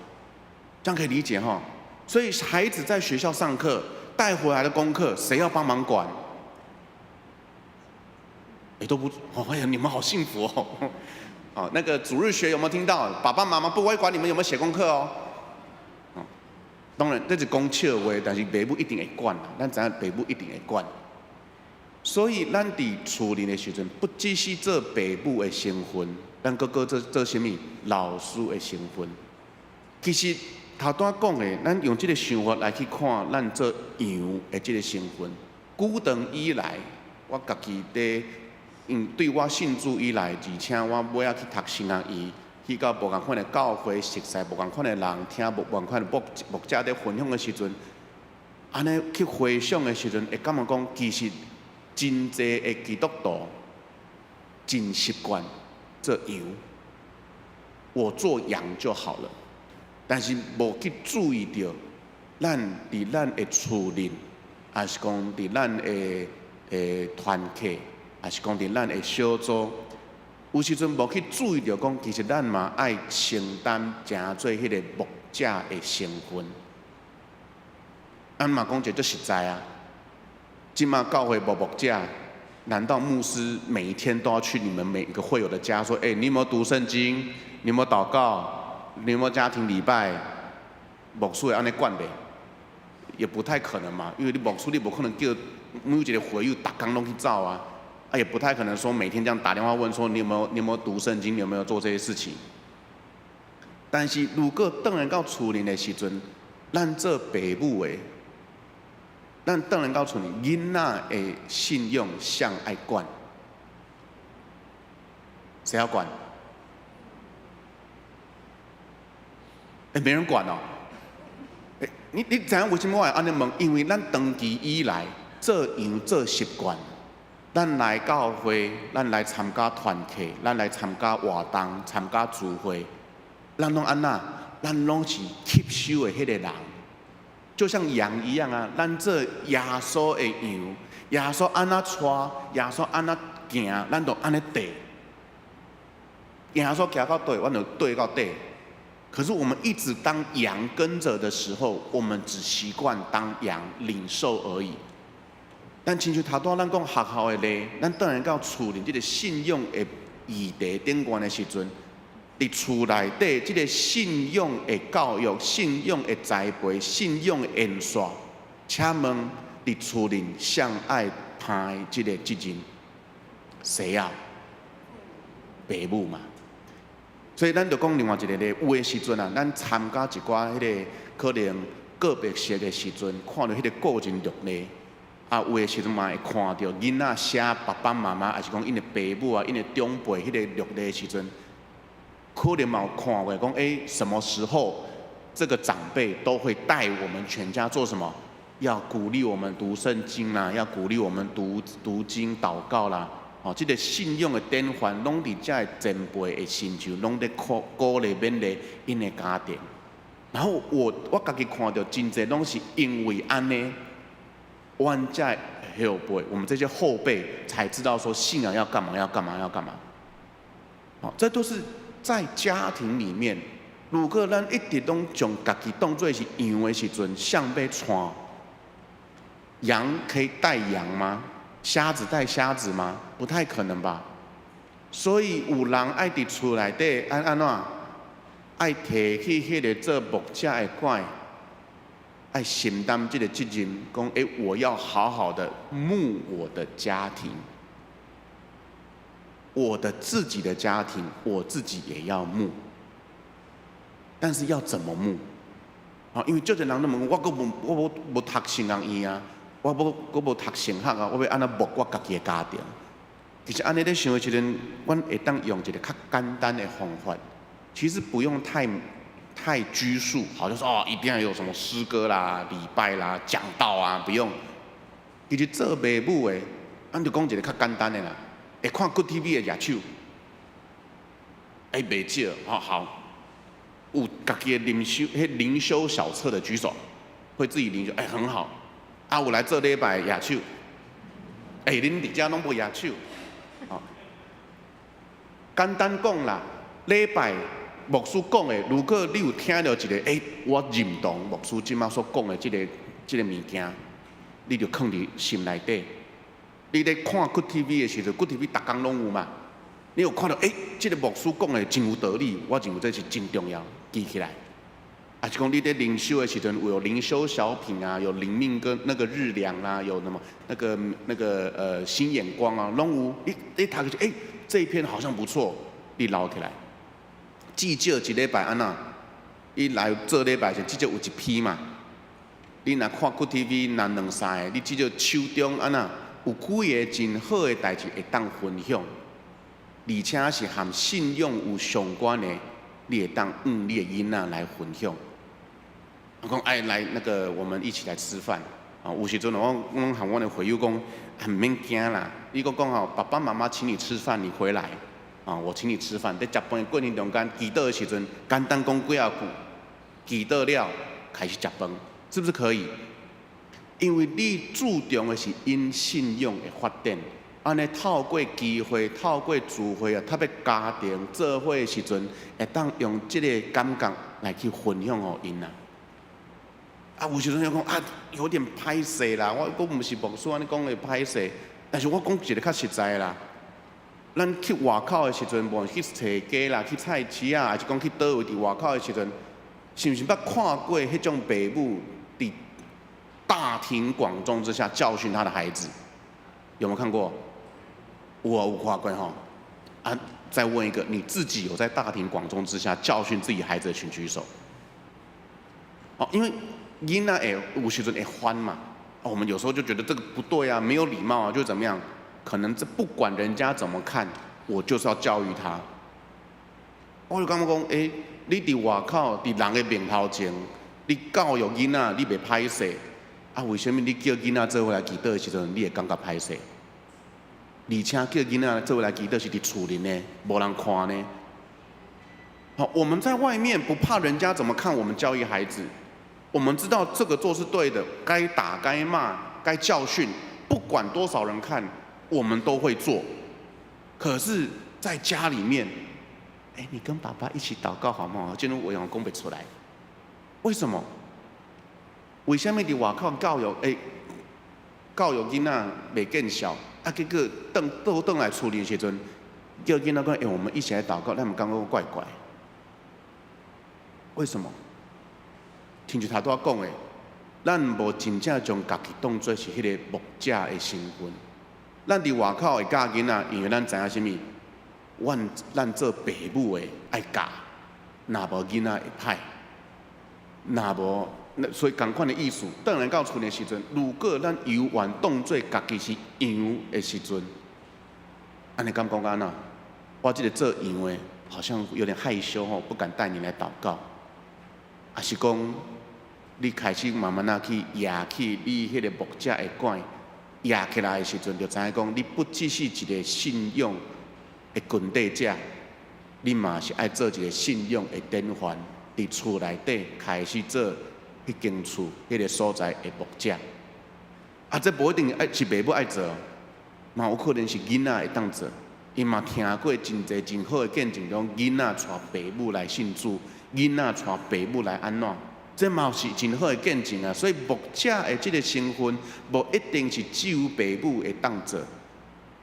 這樣可以理解吼。所以，孩子在學校上課帶回來的功課，誰要幫忙管？欸，都不，哎呀，你們好幸福哦！哦，那個主日學有沒有聽到？爸爸媽媽不會管你們有沒有寫功課哦。當然這是講笑話，但是爸母一定會管，咱知影爸母一定會管。所以，咱佇厝裡的時陣，不只是做爸母的身份，咱閣閣做做啥物老師的身份。其實頭拄仔講的，咱用這個想法來去看，咱做羊的這個身份。久長以來，我家己佇，對我信主以來，而且我尾仔去讀神學院，去到無仝款的教會，熟似無仝款的人，聽無仝款的牧者佇分享的時陣，按呢去回想的時陣，會感覺講，其實真濟的基督徒真習慣做羊，我做羊就好了，但是無去注意著，咱佇咱的厝裡，抑是講佇咱的團契，抑是講佇咱的小組，有時陣無去注意著講，其實咱嘛愛承擔成做彼个牧者的身份。咱嘛講一個足實在啊，這馬教會無牧者，難道牧師每一天都要去你們每一個會友的家，說：欸，你有沒有讀聖經？你有沒有禱告？你有沒有家庭禮拜？牧師會按呢管袂？也不太可能嘛，因為你牧師你無可能叫每一個會友逐工攏去走啊，啊也不太可能說每天這樣打電話問說你有沒有讀聖經？你有沒有做這些事情？但是如果轉來到厝裡的時陣，咱做爸母的，咱轉來到厝裡，囡仔的信仰誰愛管？誰要管？欸，沒人管哦。欸，你知影為什麼我會按呢問？因為咱長期以來做羊做習慣，咱來教會，咱來參加團契，咱來參加活動、參加聚會，咱攏按怎？咱攏是吸收的彼個人，就像羊一樣啊！咱做耶穌的羊，耶穌按怎帶，耶穌按怎行，咱就按呢綴。耶穌行到佗，阮就綴到底。可是我們一直當羊跟着的時候，我們只習慣當羊領受而已。但親像頭拄仔咱講學校的例，咱轉來到厝裡這個信仰的議題頂懸的時陣，佇厝內底這個信仰的教育、信仰的栽培、信仰的延續，請問佇厝裡誰愛擔這個責任？誰啊？爸母嘛。所以咱就講另外一個例，有的時陣啊，咱參加一寡彼个可能個別式的時陣，看著彼個個人閱歷，啊，有的時陣嘛會看著囡仔寫爸爸媽媽，抑是講𪜶的爸母啊、𪜶的長輩彼個履歷的時陣，可能嘛有看過講，欸，什麼時候這個長輩都會帶我們全家做什麼？要鼓勵我們讀聖經啦，要鼓勵我們讀讀經禱告啦。哦，這個信仰的典範，攏佇這个前輩的身上，攏咧鼓鼓勵勉勵𪜶的家庭。然後我家己看著真濟攏是因為按呢，阮這後輩，我們這些後輩才知道說信仰要幹嘛，要幹嘛，要幹嘛。哦，這都是在家庭裡面。如果咱一直攏將家己當做是羊的時陣，誰欲帶？羊可以帶羊嗎？瞎子帶瞎子嗎？不太可能吧。所以有人愛佇厝內底按按怎，愛提起彼个做牧者的管，愛承擔這个責任，講欸，我要好好的牧我的家庭，我的自己的家庭，我自己也要牧。但是要怎麼牧？啊，因為足濟人攏問我，閣無我無無讀神學院啊，我無閣無讀神學啊，我欲按怎牧我家己的家庭？其實按呢咧想的時陣，阮會當用一个較簡單的方法，其實不用太拘束，好像說哦，一定要有什麼詩歌啦、禮拜啦、講道啊，不用。其實做爸母的，咱就講一个較簡單的啦，會看 Good TV 的舉手，欸，袂少，吼好。有家己的靈修、彼靈修小冊的舉手，會自己靈修，欸，很好。啊，有來做禮拜的舉手，欸，恁佇遮攏無舉手，哦。簡單講啦，禮拜牧師講的，如果你有聽著一个，欸，我認同牧師這擺所講的這个物件，你就囥佇心內底。你咧看 Good TV 的時陣，Good TV 逐工攏有嘛？你有看著，欸，這个牧師講的真有道理，我認為這是真重要，記起來。啊，是講你咧靈修的時陣，有靈修小品啊，有靈命跟那個日糧啊，有那麼那個新眼光啊，攏有。你讀起，欸，這一篇好像不錯，你留起來。至少一禮拜按怎？你來做禮拜時，至少有一篇嘛。你若看 Good TV，若兩三个，你至少手中按怎有幾个真好的代誌會當分享，而且是和信仰有相關的，你會當向你的囡仔來分享。我講愛來那個，我們一起來吃飯啊！有時陣我和阮的會友講，毋免驚啦。你閣講吼，爸爸媽媽請你吃飯，你回來啊，我請你吃飯。佇食飯過程中間，祈禱的時陣，簡單講幾仔句，祈禱了開始食飯，是不是可以？因為你注重的是𪜶信仰的發展，按呢透過機會、透過聚會啊，特別家庭做伙的時陣，會當用這個感覺來去分享予𪜶啊。啊，有時陣就講啊，有點歹勢啦。我閣毋是牧師按呢講會歹勢，但是我講一个較實在的啦。咱去外口的時陣，無論去揣街啦、去菜市仔，抑是講去佗位佇外口的時陣，是毋是捌看過彼種爸母佇大庭廣眾之下教訓他的孩子？有沒有看過？有啊，有看過吼。啊，再問一個，你自己有在大庭廣眾之下教訓自己孩子的，請舉手。哦，因為囡仔會有時陣會翻嘛，我們有時候就覺得這個不對啊，沒有禮貌啊，就怎麼樣？可能這不管人家怎麼看，我就是要教育他。我就感覺講，欸，你佇外口，佇人的面頭前，你教育囡仔，你袂歹勢，啊，為啥物你叫囡仔做伙來祈禱的時陣，你會感覺歹勢？而且叫囡仔做伙來祈禱是佇厝裡呢，無人看呢。好，我們在外面不怕人家怎麼看我們教育孩子。我們知道這個做是對的，該打該罵該教訓，不管多少人看，我們都會做。可是，在家裡面，哎，你跟爸爸一起禱告好嗎？進入我用講不出來，為什麼？為啥物佇外口教育？欸，教育囡仔袂見效，啊，結果轉倒轉來厝裡的時陣，叫囡仔講，欸，我們一起來禱告，咱毋感覺怪怪。為什麼？親像頭拄仔講的，咱無真正將家己當做是彼个牧者的身份。咱佇外口會教囡仔，因為咱知影啥物？阮咱做爸母的愛教，若無囡仔會歹。若無，那所以仝款的意思，轉來到厝的時陣，如果咱猶原當做家己是羊的時陣，按呢敢講按怎？我這个做羊的，好像有點害羞吼，不敢帶你來禱告。抑是講，你開始慢慢仔去掖起你彼个牧者的管，掖起來的時陣，就知影講，你不只是一个信仰的跟綴者，你嘛是愛做一个信仰的典範，佇厝內底開始做彼間厝彼个所在的牧者。啊，這無一定愛是爸母愛做，嘛有可能是囡仔會當做。𪜶嘛聽過真濟真好的見證，講囡仔帶爸母來信主，囡仔帶爸母來按怎，這嘛是真好的見證啊。所以牧者的這个身份，無一定是只有爸母會當做，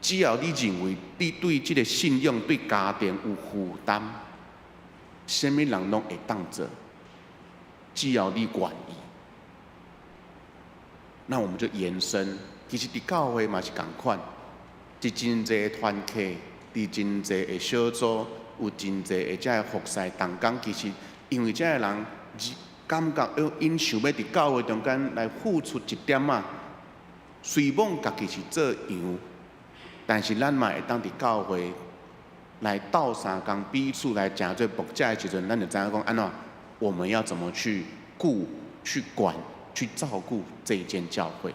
只要你認為你對這个信仰、對家庭有負擔，啥物人攏會當做。只要你願意，那我們就延伸。其實佇教會嘛是仝款，佇真濟團契，佇真濟的小組，有真濟的這个服侍同工。其實因為這个人感覺，𪜶想欲佇教會中間來付出一點仔，雖罔家己是做羊，但是咱嘛會當佇教會來鬥相共，彼此來成做牧者的時陣，咱就知影講按怎，我們要怎麼去顧、去管、去照顧這間教會。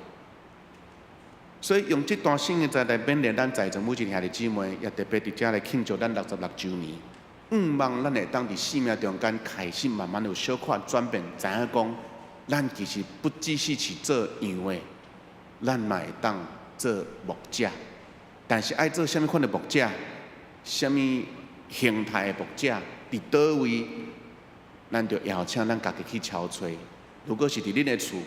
所以用這段聖經來勉勵咱在座每一個兄弟姊妹，也特別佇遮來慶祝咱66週年。向望咱會當佇生命中間開始慢慢有小可轉變，知影講，咱其實不只是去做羊的，咱嘛會當做牧者。但是愛做啥物款的牧者，啥物形態的牧者，佇佗位，咱就邀請咱家己去敲揣。如果是佇恁的厝，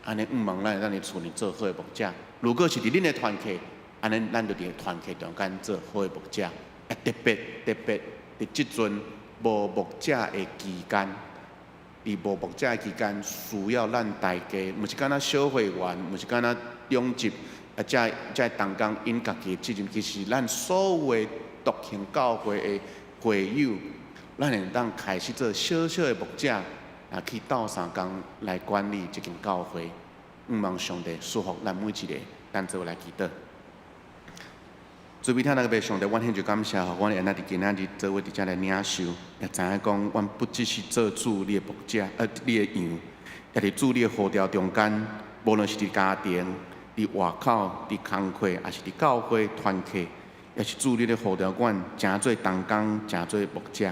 按呢向望咱會當佇厝裡做好的牧者；如果是佇恁的團契，按呢咱就佇團契中間做好的牧者。啊，特別特別佇這陣無牧者的期間，佇無牧者的期間，需要咱大家，毋是干焦小會員，毋是干焦長執，啊，這這同工𪜶家己的責任，其實咱所有的獨行教會的會友，咱會當開始做小小的牧者，啊，去鬥相共來管理這間教會。向望上帝賜福咱每一个，咱做伙來祈禱。慈悲疼愛的上帝，阮獻上感謝，予阮會當佇今仔日做伙佇遮來領受，也知影講，阮不只是做主你的牧者，你的羊，也佇主你的呼召中間，無論是佇家庭、佇外口、佇工課，抑是佇教會團契，抑是主你咧呼召阮，成做同工，成做牧者。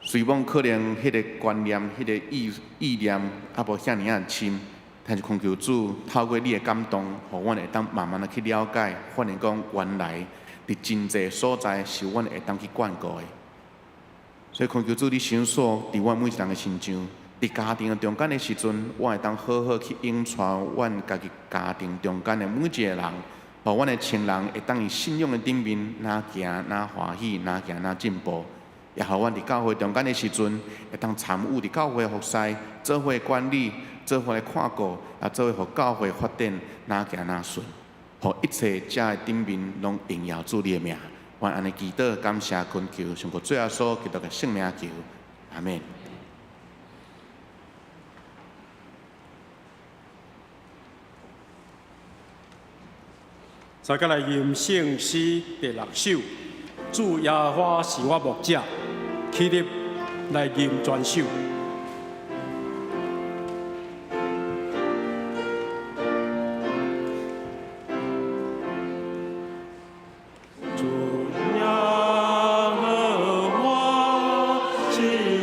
雖罔可能彼个觀念、彼个意念猶無遐爾仔深，但是懇求主透過你的感動，予阮會當慢慢的去了解，發現講原來佇真濟所在是阮會當去管顧的。所以懇求主，你賞賜佇阮每一人的身上，佇家庭的中間的時陣，我會當好好去引帶阮家己家庭中間的每一個人，予阮的親人會當佇信仰的頂面，若行若歡喜，若行若進步。也予阮佇教會中間的時陣，會當參與佇教會服侍，做伙管理，做伙來看顧，也做伙予教會發展，若行若順，予一切遮的頂面攏榮耀主你的名。阮按呢祈禱，感謝懇求，上過主耶穌基督的聖名求，阿們。再過來吟聖詩第六首，主耶和華是我牧者，起立來吟全首。主耶和華是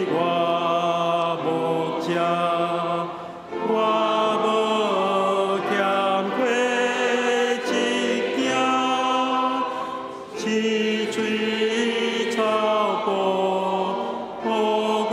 我牧者，我無欠缺一件，溪水草坡，予我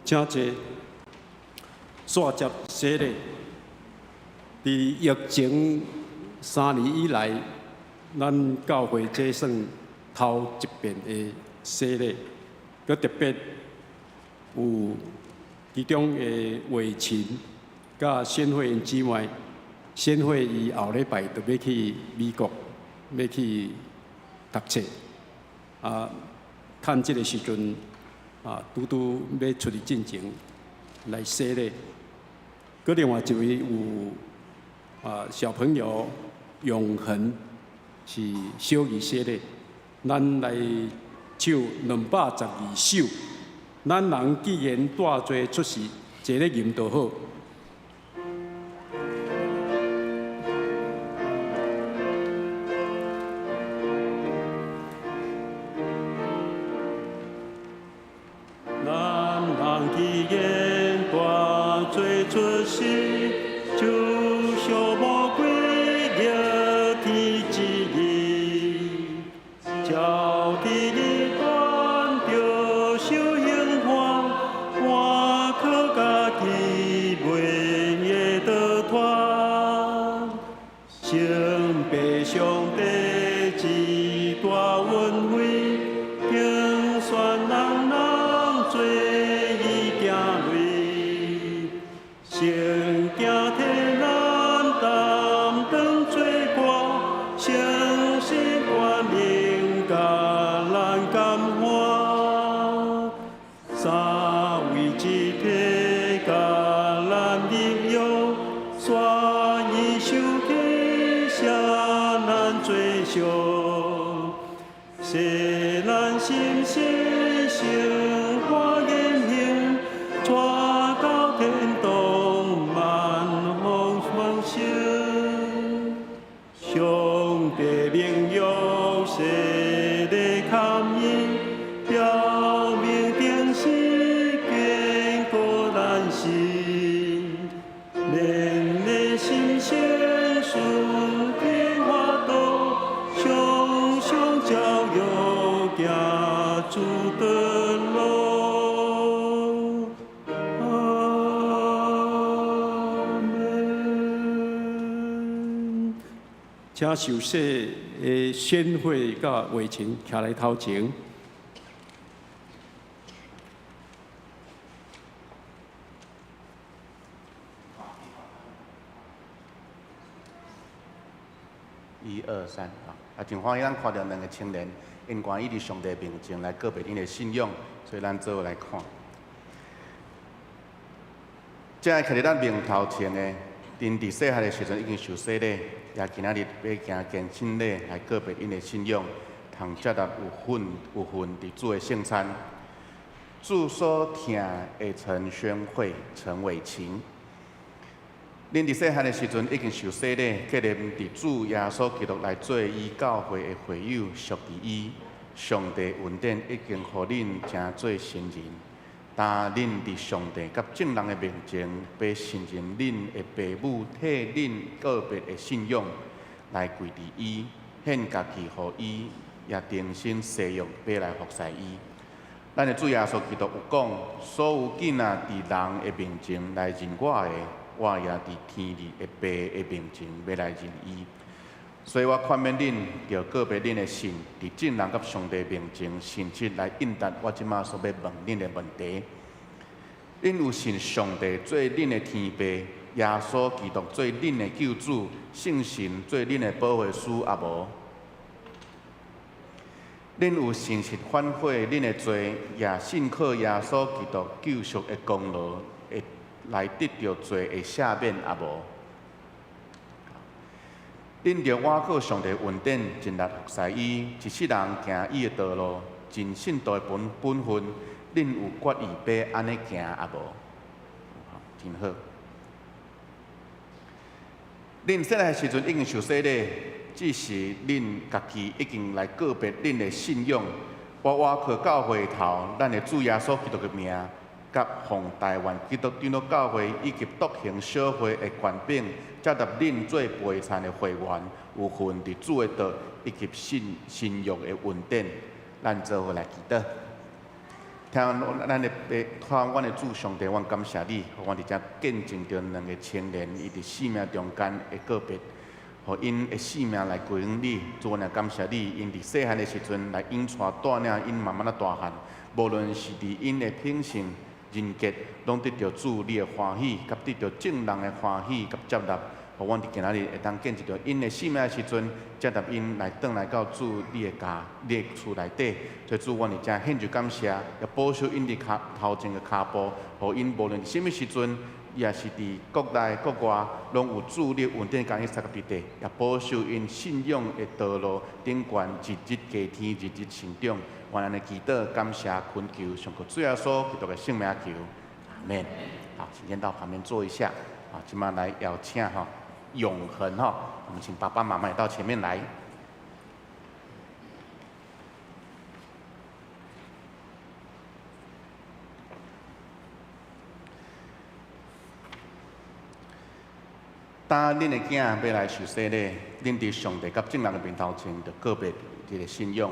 請坐。煞接洗禮。佇疫情3年以來，咱教會這算頭一遍的洗禮，閣特別有其中的偉琴佮先慧𪜶姊妹，先慧伊後禮拜就欲去美國，欲去讀冊。啊，趁這个時陣啊，拄拄欲出去進前來洗禮。閣另外一位有啊小朋友永恆是小兒洗禮，咱來唱212首。咱人既然帶罪出世，坐咧吟就好。咱人既然帶罪出世，就像魔鬼逆天旨意，照天意斷著受刑罰，倚靠家己袂會逃脫。聖父上帝之大恩惠，敬選人人做伊囝類，聖行替咱擔當罪過，誠實權能共咱感化，三位一體共咱立約，煞伊受起赦咱罪贖，洗咱心身聖化言行，帶到天堂萬福豐盛。上帝盟約洗禮堪伊，表明定死堅固咱心，免得心先順天法度，常常照耀行主道路。阿們。請受洗的宣慧佮偉琴徛來頭前。一二三，啊，真歡喜咱看著兩个青年，𪜶願意佇上帝面前來告白𪜶的信仰，所以咱做伙來看。這个徛佇咱面頭前的，𪜶佇細漢的時陣已經受洗禮，也今仔日欲行堅信禮來告白𪜶的信仰，通接納有份佇主的聖餐。主所疼的陳宣慧、陳偉琴，恁佇細漢的時陣已經受洗禮，繼任佇主耶穌基督來做伊教會的會友，屬佇伊。上帝恩典已經予恁成做新人，但恁佇上帝佮眾人的面前，欲承認恁的爸母替恁告別的信仰，來跪佇伊，獻家己予伊，也重新誓約欲來服侍伊。咱的主耶穌基督有講：所有囝仔佇人的面前來認我的，我也佇天裡的爸的面前欲來認伊。所以我勸勉恁，著告別恁的信，佇眾人佮上帝面前，誠實來應答我這馬所欲問恁的問題。恁有信上帝做恁的天父，耶穌基督做恁的救主，聖神做恁的保惠師，抑無？恁有誠實反悔恁的罪，也信靠耶穌基督救贖的功勞，會來得著罪的赦免，抑無？恁著倚靠上帝恩典，盡力服侍伊，一世人行伊的道路，盡信徒的本分。恁有決意欲按呢行，抑無？真好。恁細漢時陣已經受洗禮，只是恁家己已經來告別恁的信仰。我倚靠教會頭，咱的主耶穌基督的名，佮奉台灣基督長老教會以及獨行小會的權柄，接納恁做陪餐的會員，有份佇主的道以及信約的恩典，咱做伙來祈禱。聽咱的爸，聽阮的主上帝，阮感謝你，予阮佇遮見證著兩个青年，伊佇生命中間的告別，予𪜶的性命來歸予你。主，阮也感謝你，𪜶佇細漢的時陣來引帶帶領𪜶慢慢仔大漢，無論是佇𪜶的品性、人格，攏得著主你的歡喜，佮得著眾人的歡喜佮接納。予阮佇今仔日會當見證著𪜶的性命的時陣，接納𪜶來轉來到主你的家、你的厝內底。所以主，阮佇遮獻上感謝，也保守𪜶佇跤頭前的跤步，予𪜶無論啥物時陣，也是佇國內國外，攏有主你的恩典共𪜶相佮佇底，也保守𪜶信仰的道路頂懸，日日加添，日日成長。阮按呢祈禱，感謝懇求，上靠主耶穌基督的聖名求，阿們。好，請先到旁邊坐一下。啊，這馬來邀請吼永恆吼，我們請爸爸媽媽也到前面來。當恁的囝欲來受洗禮，恁佇上帝佮眾人的面頭前，就告別這个信仰。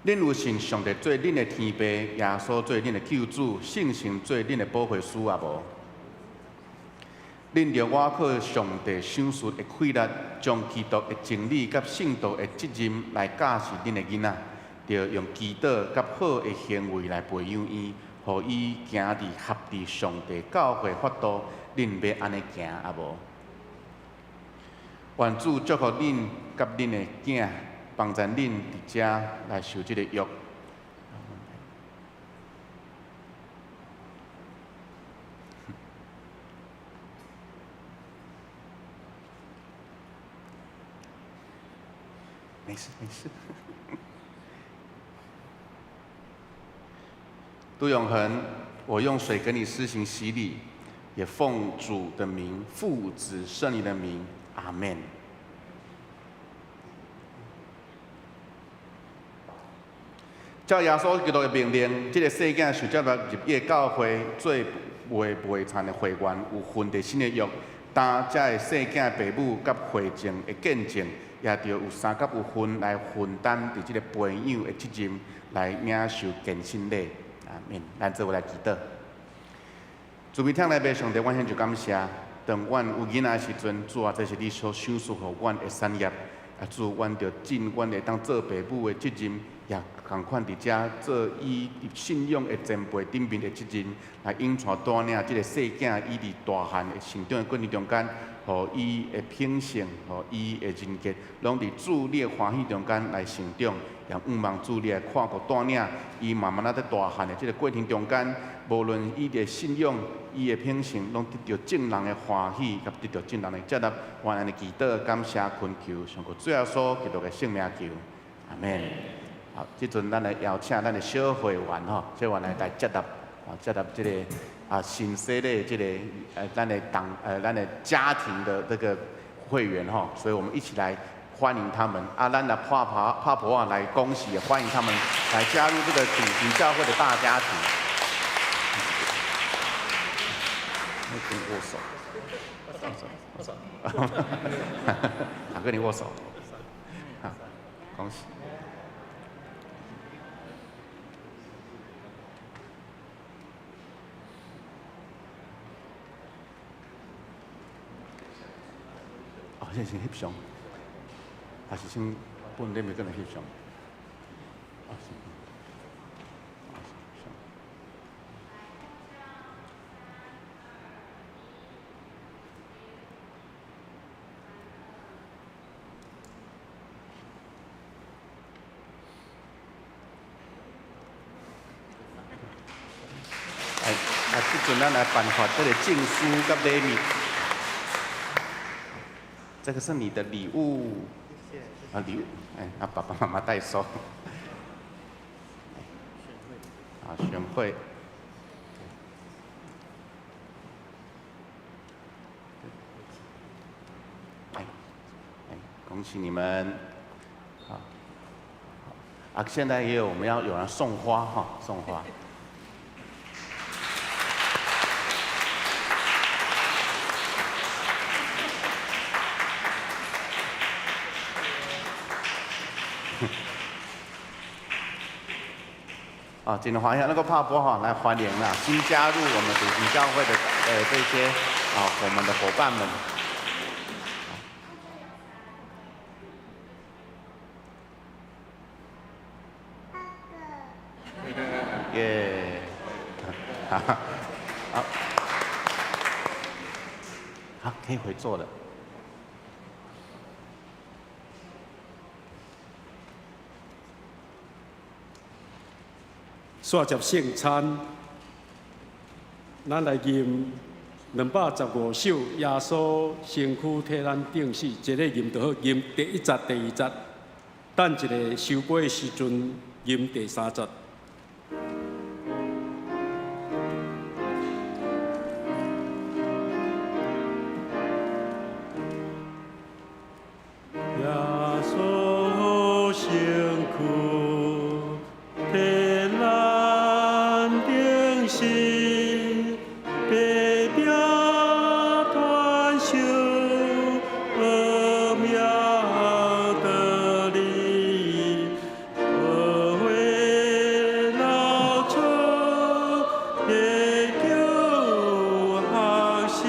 恁有信上帝做恁的天父，耶穌做恁的救主，聖神做恁的保惠師也無？恁著倚靠上帝賞賜的氣力，將基督的真理佮聖道的責任來教示恁的囡仔，著用祈禱佮好的行為來培養伊，予伊行佇合佇上帝教誨法度。恁欲按呢行也無？願主祝福恁佮恁的囝，幫助恁佇遮來受這个約。沒事沒事。杜永恆，我用水給你施行洗禮，也奉主的名、父子聖靈的名，阿們。照耶穌基督的命令，這个細囝受接納入伊的教會做袂袂殘的會員，有份佇新的約。當這个細囝爸母佮會眾的見證，也著有三甲有份來分擔佇這个培養的責任，來領受堅信禮。阿們，咱做伙來祈禱。慈悲疼愛的上帝，阮獻上感謝。當阮有囡仔的時陣，主啊，這是你所賞賜予阮的產業。啊，主，阮著盡阮會當做爸母的責任，也仝款佇遮做伊信仰的前輩頂面的責任，來引帶帶領這个細囝，伊佇大漢的成長的過程中間，予伊的品性，予伊的人格，攏佇主你的歡喜中間來成長。也向望主你來看顧帶領伊，慢慢仔佇大漢的這个過程中間，無論伊的信仰、伊的品性，攏得著眾人的歡喜，佮得著眾人的接納。阮按呢祈禱，感謝懇求，上靠主耶穌基督的聖名求，阿們。好，這陣咱來邀請咱的小會員吼，小會員來來接納，啊，接納這个啊新洗禮這个咱的黨咱的家庭的這个會員吼，所以我們一起來歡迎他們。啊，咱來拍拍拍噗仔來恭喜，歡迎他們來加入這個主題教會的大家庭。跟你握手，握手，握手，想跟你握手，好，恭喜。哦，現在先翕相，還是先本來袂跟來翕相？啊，是。哎，啊，這陣咱來頒發這个證書佮禮物。這個是你的禮物，啊禮物，哎，啊爸爸媽媽代收。啊，選會。哎，哎，恭喜你們。好，啊，現在也有我們要有人送花哈，送花。啊，真歡喜，那個拍波哈，來歡迎啦，新加入我們篤行教會的這些啊，我們的夥伴們。耶，好，好，好，可以回座了。煞接聖餐，咱來吟215首耶穌身軀替咱釘死，這个吟就好，吟第一節、第二節，等一下收杯的時陣吟第三節。耶穌身軀替咱釘死，白白傳授奧妙道理，寶血流出，得救學生，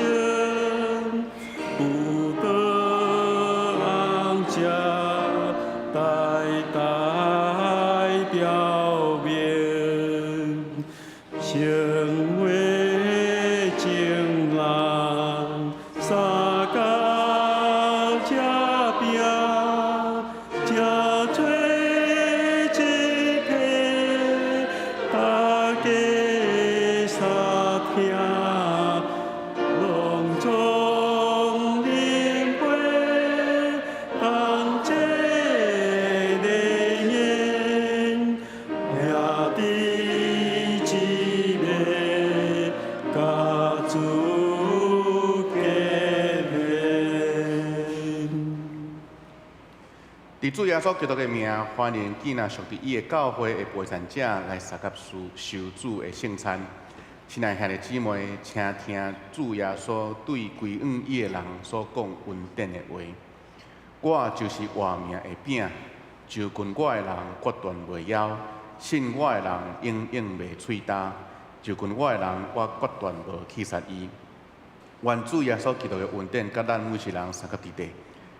不得昂家代代表明，成為情人，相共吃餅，吃做一體，大家相聽，隆重飲杯，同齊禮宴，兄弟姊妹共主結連。佇主耶穌基督的名，歡迎囝若屬佇伊的教會的陪餐者來相佮受主的聖餐。親愛兄弟姊妹，請聽主耶穌對歸向伊的人所講恩典的話。我就是活命的餅，就近我的人決斷袂枵，信我的人永遠袂喙焦。就近我的人，我決斷無棄殺伊。願主耶穌基督的恩典，佮咱每一人相佮佇底。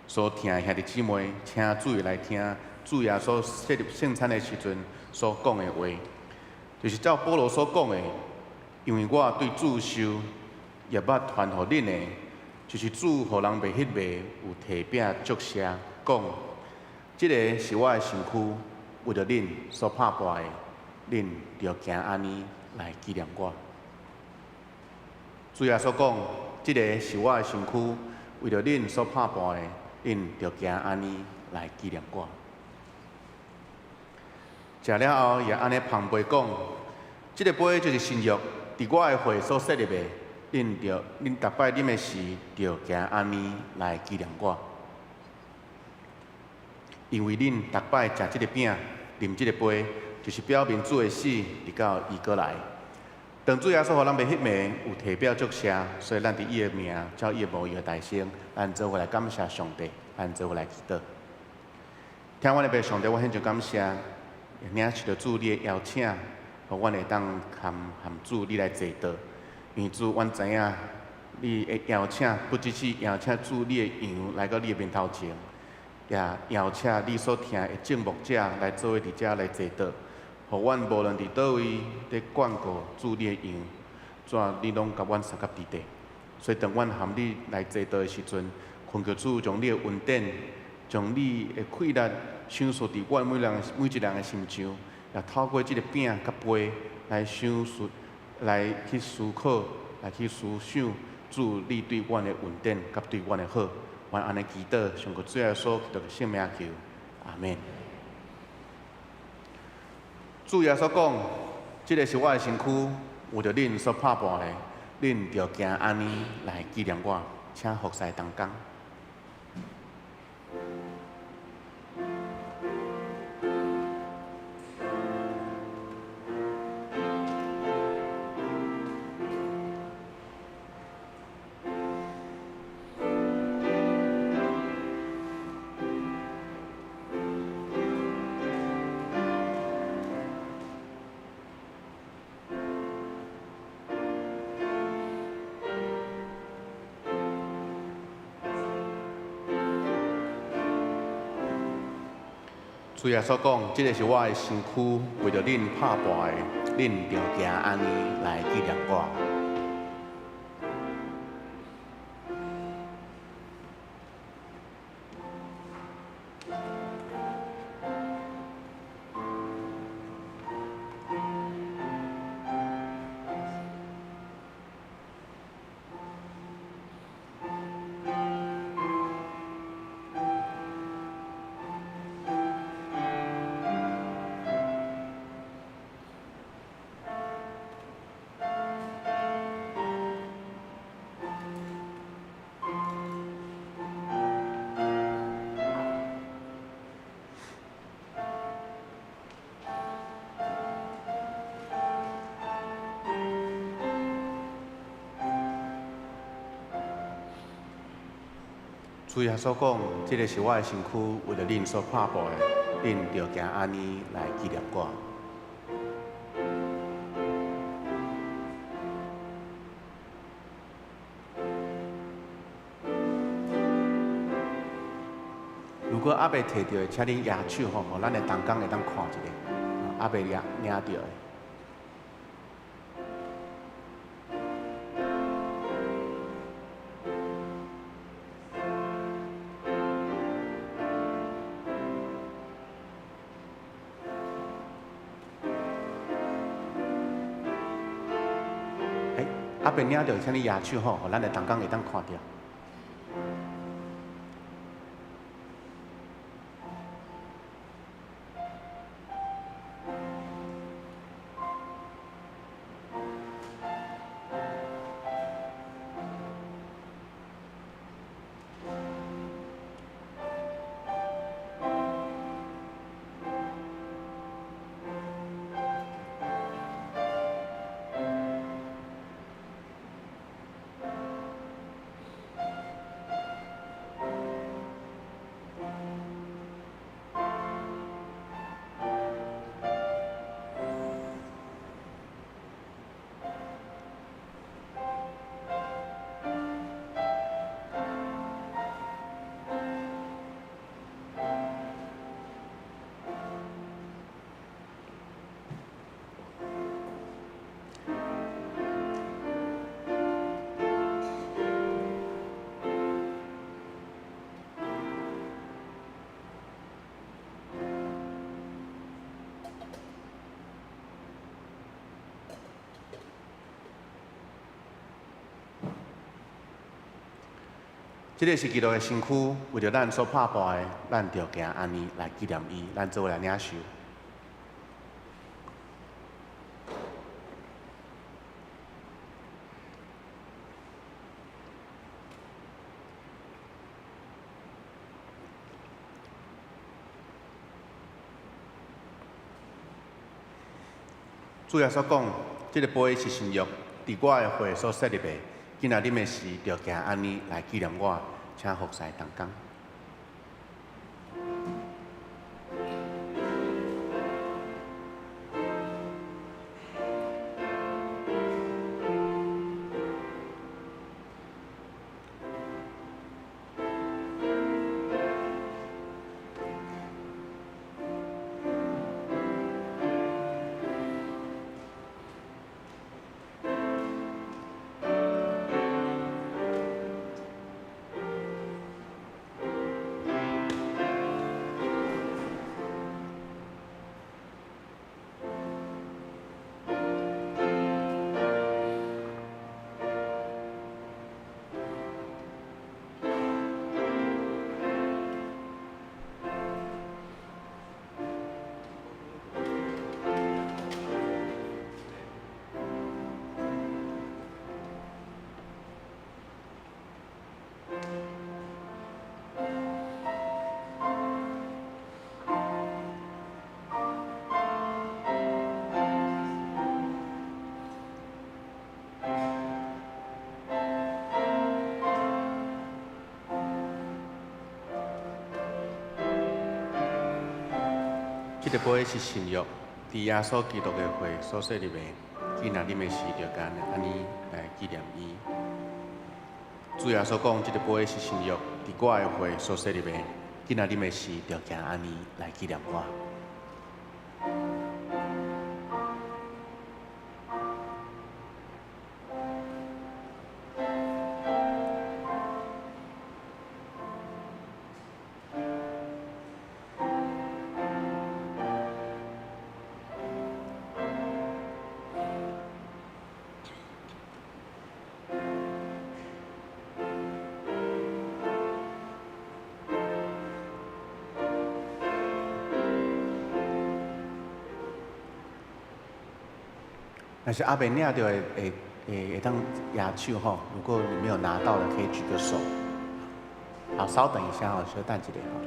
所聽的兄弟姊妹，請注意來聽主耶穌設立聖餐的時陣所講的話，就是照保羅所講的，因為我對主受也捌傳予恁的，就是主予人賣彼暝有提餅祝謝，講：這个是我的身軀，為著恁所拍破的，恁著行按呢來紀念我。主耶穌講：這个是我的身軀，為著恁所拍破的，恁著行按呢來紀念我。食了後，也按呢捧杯講：這个杯就是新約，佇我的血所設立的。恁逐擺啉的時，著行按呢來紀念我。因為恁逐擺食這个餅、啉這个杯，就是表明主的死，直到伊閣來。當主耶穌予人賣彼暝有提餅祝謝，所以咱佇伊的名，照伊的模樣代生，咱做伙來感謝上帝，咱做伙來祈禱。聽阮的父上帝，我獻上感謝，領受著主你的邀請，予阮會當含主你來齊道。因為主，阮知影你的邀請，不只是邀請主你的羊來到你的面頭前，也邀請你所疼的眾牧者來做伙佇遮來齊道。予阮無論佇佗位咧管顧主你的羊，主啊，你攏共阮相佮佇底。所以當阮含你來齊道的時陣，懇求主將你的恩典，將你的氣力賞賜佇阮每一人的心上，也透過這个餅佮杯來賞賜，來去思考，來去思想主你對阮的恩典佮對阮的好。阮按呢祈禱，上過主耶穌基督的聖名求，阿們。主耶穌講：這个是我的身軀，為著恁所拍破的，恁著行按呢來紀念我。請服侍同工。主耶穌講：這个是我的身軀，為著恁拍破的，恁著行按呢來紀念我。主耶穌講：這个是我的身軀，為著恁所拍破的，恁著行按呢來紀念我。如果猶未提著的，請恁舉手吼，予咱的同工會當看一下，猶未領著的。猶未領著，請你舉手吼，予咱的同工會當看著。這个是基督的身軀，為著咱所拍破的，咱著行按呢來紀念伊，咱做伙來領受。主耶穌講：這个杯是新約，佇我的血所設立的。今仔啉的時，著行按呢來紀念我，請服侍同工。這个杯是新約，佇耶穌基督的血所設立的，今仔啉的時，就按呢來紀念伊。主耶穌講：這个杯是新約，佇我的血所設立的，今仔日的事，就行按呢來紀念我。若是猶未領著的，會當舉手吼。如果你沒有拿到的，可以舉個手。好，稍等一下哦，稍等一下吼。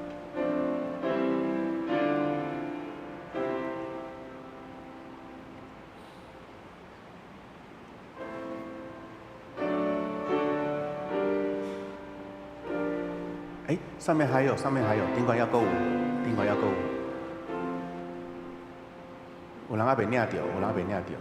欸，上面還有，上面還有，頂懸猶閣有，頂懸猶閣有。有人猶未領著，有人猶未領著。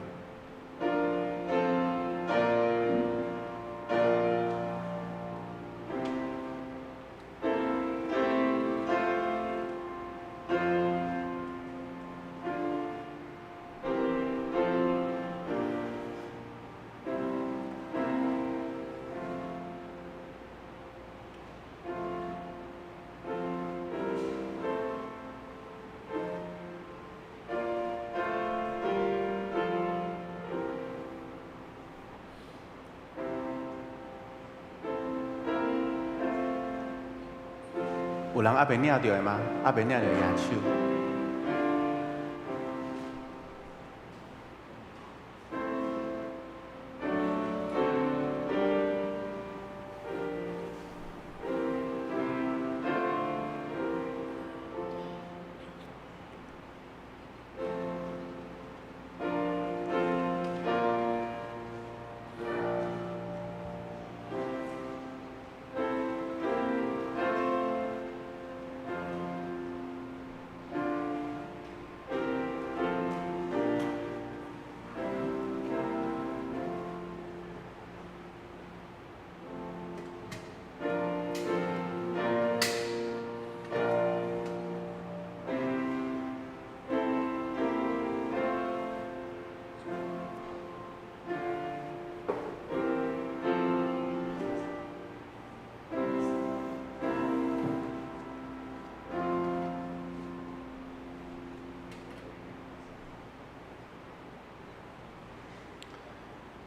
有人猶未領著的嗎？猶未領著舉手。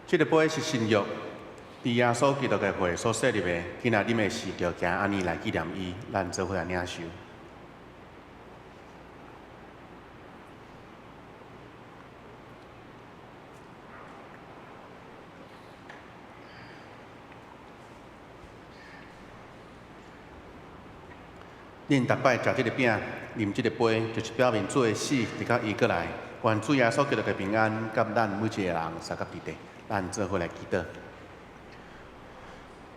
這个杯是新約，佇耶穌基督的血所設立的。今仔日的事就行按呢來紀念伊，咱做伙來領受。恁逐擺食這个餅，啉這个杯，就是表明主的死，直到伊閣來。願主耶穌基督的平安，佮咱每一個人相佮佇底。咱做伙來祈禱。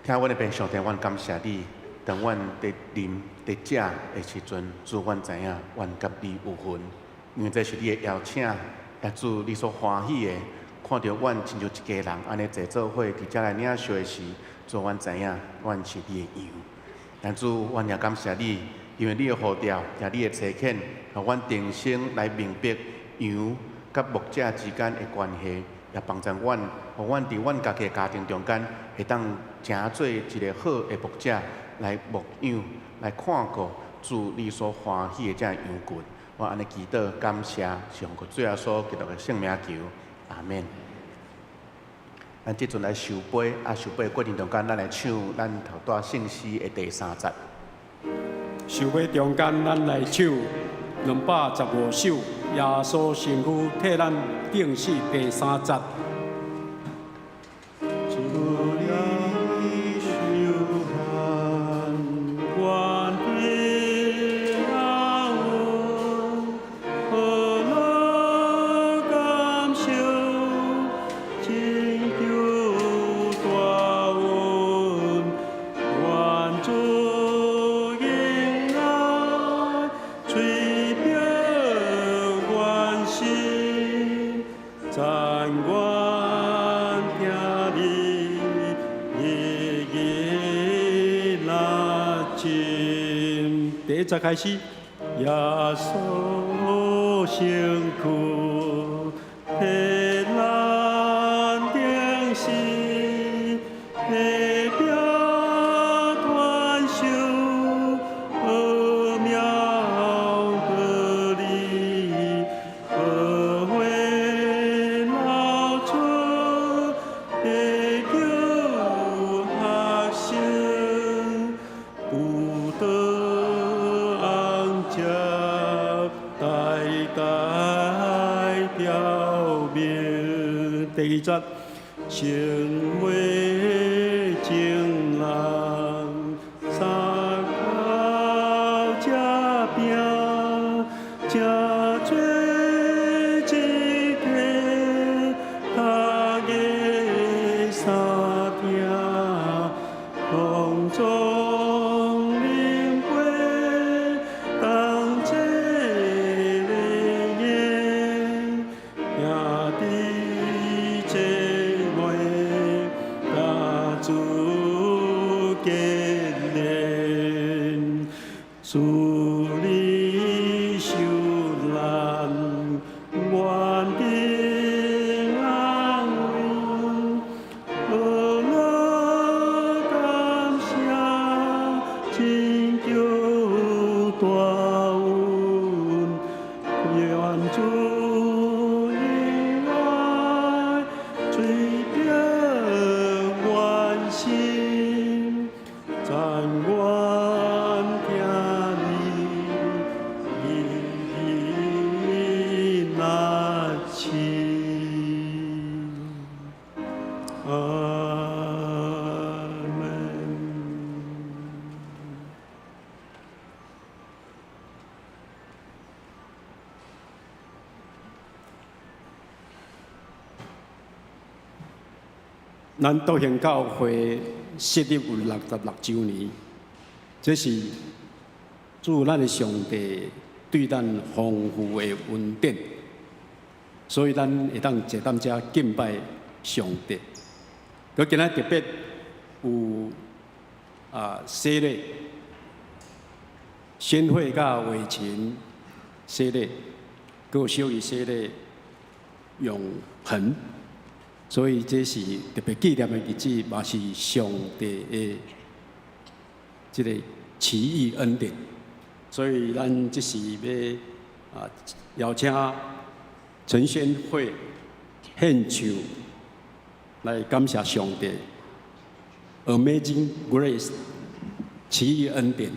聽阮的父上帝，阮感謝你。當阮佇啉、佇食的時陣，主，阮知影，阮佮你有份，因為這是你的邀請，也主你所歡喜的。看著阮親像一家人按呢坐做伙佇遮來領受的時，主，阮知影，阮是你的羊。但主，阮也感謝你，因為你的呼召，也你的差遣，予阮重新來明白羊佮牧者之間的關係。也幫助阮，予阮佇阮家己的家庭中間，會當成做一個好的牧者來牧養、來看顧主你所歡喜的這羊群。我按呢祈禱感謝，是奉主耶穌基督的聖名求，阿們。咱這陣來收杯，啊，收杯的過程中間，咱來唱咱頭拄仔聖詩的第三節。收杯中間，咱來唱215首，耶穌身軀替咱釘死第三節。讚我。一節開始，耶穌身軀替咱釘死，地表傳授奧妙道理，寶血流出，得救學生，不得昂接代代表明。第二節，成為眾人三口食餅，食做一體，大家相聽，同坐飲杯，同齊禮儀，兄弟姊妹，共主結連，主你受難，願得安穩，何樂感謝，拯救大恩，願主恩愛吹遍阮心，但願聽你若親。阿門。咱道興教會設立有66週年，這是主咱的上帝對咱豐富的恩典，所以咱會當坐踮遮敬拜上帝。閣今仔特別有洗禮、宣會佮偉琴洗禮，閣有小兒洗禮永恆，所以這是特別紀念的日子，嘛是上帝的這個奇異恩典。所以咱這時欲邀請陳宣惠獻唱來感謝上帝，Amazing Grace，奇異恩典。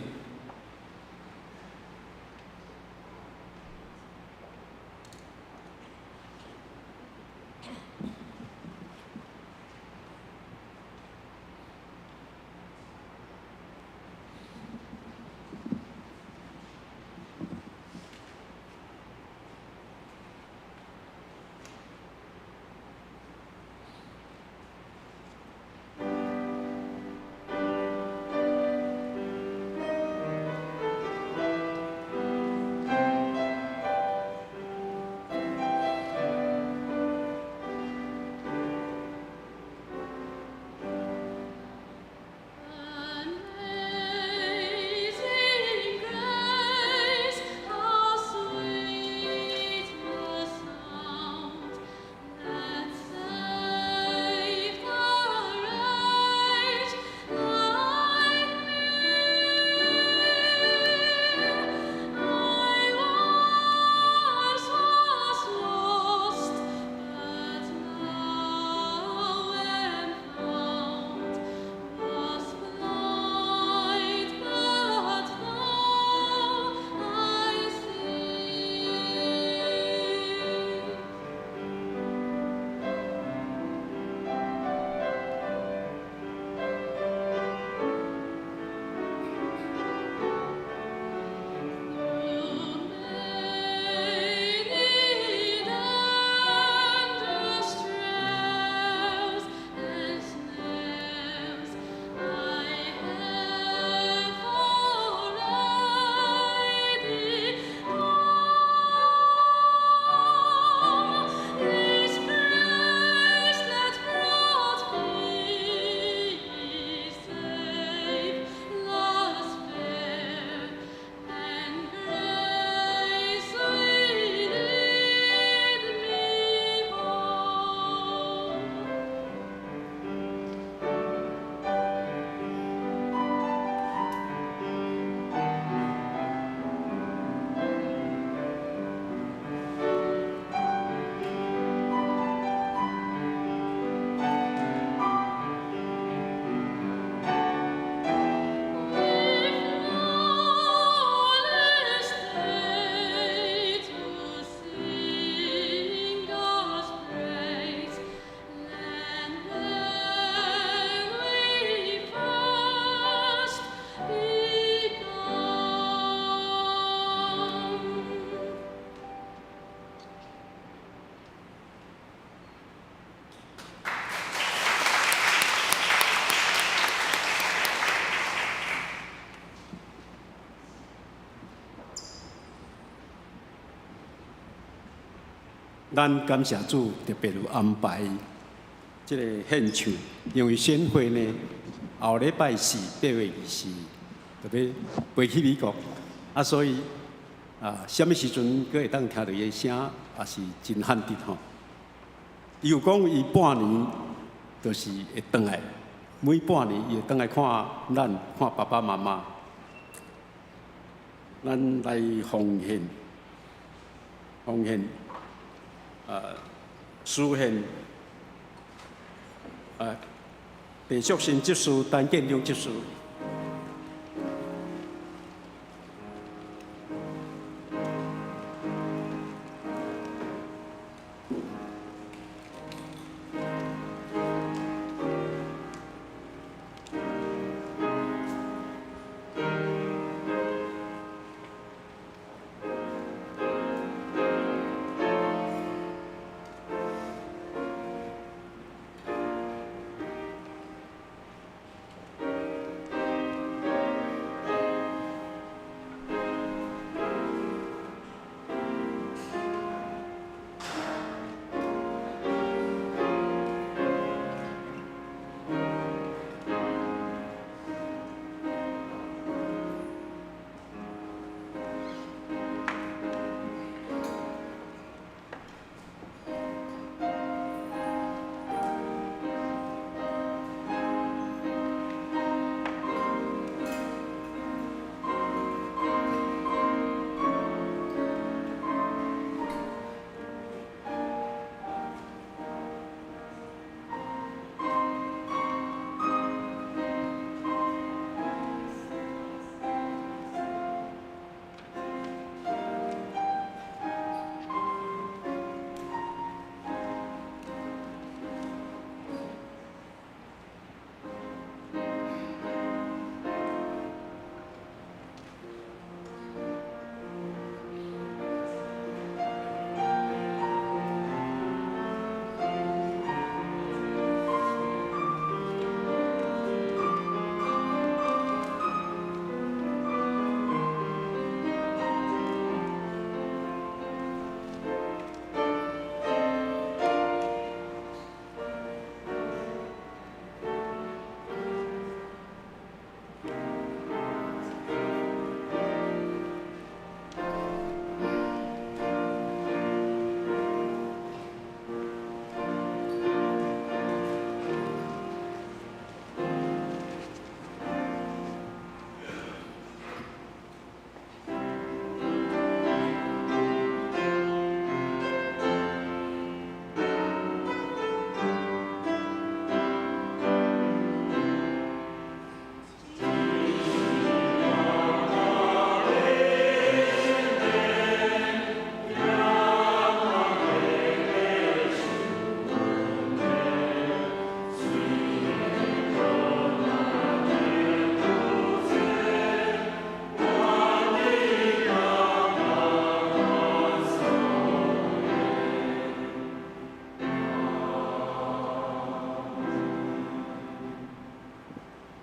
咱感謝主特別有安排這個獻唱，因為宣會呢，後禮拜四8月24，特別飛去美國，啊，所以啊，啥物時陣閣會當聽著伊的聲，也是真罕得吼。伊有講伊半年就是會轉來，每半年伊會轉來看咱，看爸爸媽媽，咱來奉獻，奉獻，詩獻，地屬神執事陳建良執事。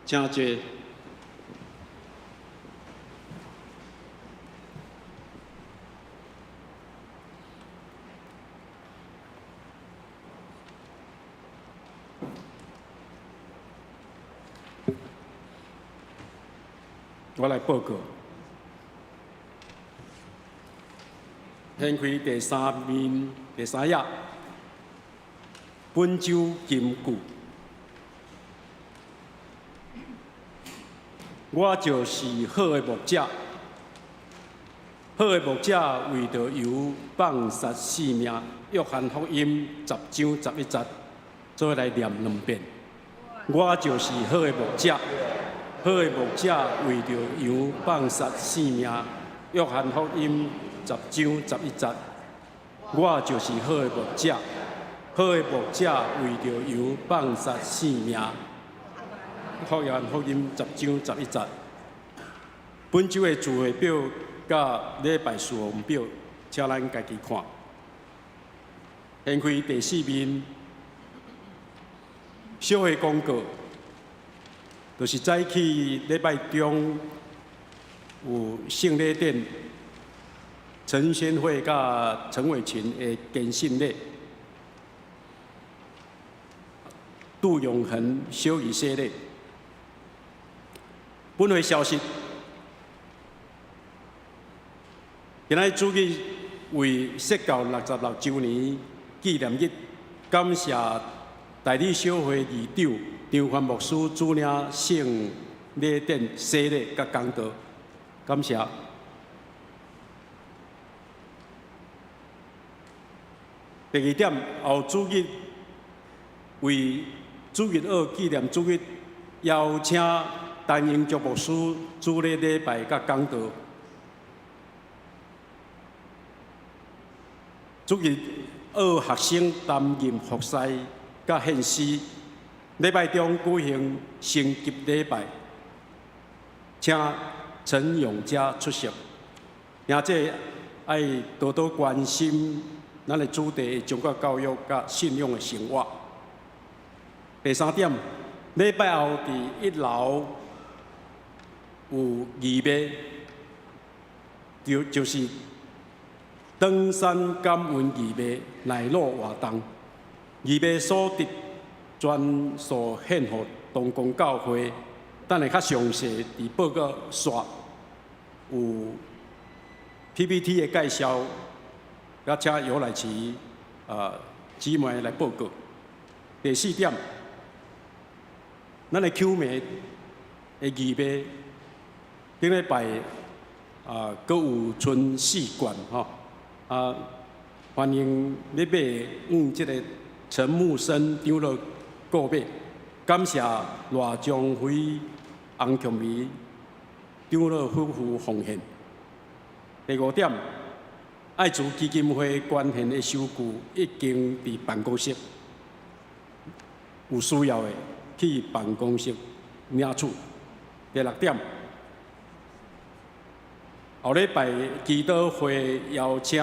請坐。我來報告。掀開第三面第三頁，本週金句。我就是好的牧者，好的牧者為著羊放捨性命。約翰福音10章11節，做伙來念兩遍。我就是好的牧者，好的牧者為著羊放捨性命。約翰福音10章11節，我就是好的牧者，好的牧者為著羊放捨性命。約翰福音10章11節。本週的聚會表佮禮拜事項表，請咱家己看。掀開第四面，小會公告，就是早起禮拜中有聖禮典，陳宣惠佮陳偉群的堅信禮，杜永恆小儀洗禮。本會消息，今仔日主日為釋教66週年紀念日，感謝大理小會議長張帆牧師主領聖禮典洗禮佮講道，感謝。第二點，後主日為主日學紀念主日，邀請陳英菊牧師主禮禮拜佮講道。主日學學生擔任服侍佮獻詩，禮拜中舉行升級禮拜，請陳永嘉出席。兄弟愛多多關心咱的子弟的宗教教育佮信仰的生活。第三點，禮拜後佇一樓有義賣，就是登山感恩義賣奶酪活動，義賣所得全數獻予東光教會。等下較詳細佇報告煞有 PPT 的介紹，佮請尤乃慈姊妹來報告。第四點，咱的球迷的義賣，頂禮拜啊，閣有剩四罐吼，啊，歡迎欲買往這個陳木生長老購買，感謝賴張輝、洪琼梅長老夫婦奉獻。第五點，愛慈基金會捐獻的收據已經佇辦公室，有需要的去辦公室領取。第六點，後禮拜祈禱會邀請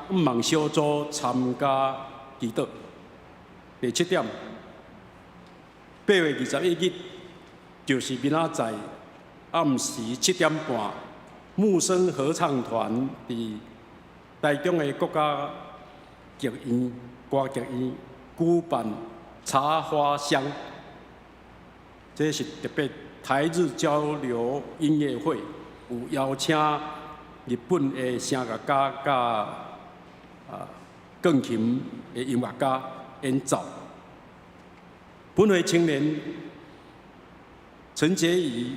毋望小組參加祈禱。第七點，8月21日就是明仔載暗時7點半，木生合唱團佇台中的國家劇院歌劇院舉辦茶花香，這是特別台日交流音樂會，有邀請日本的聲樂家佮鋼琴的音樂家演奏。本會青年陳潔儀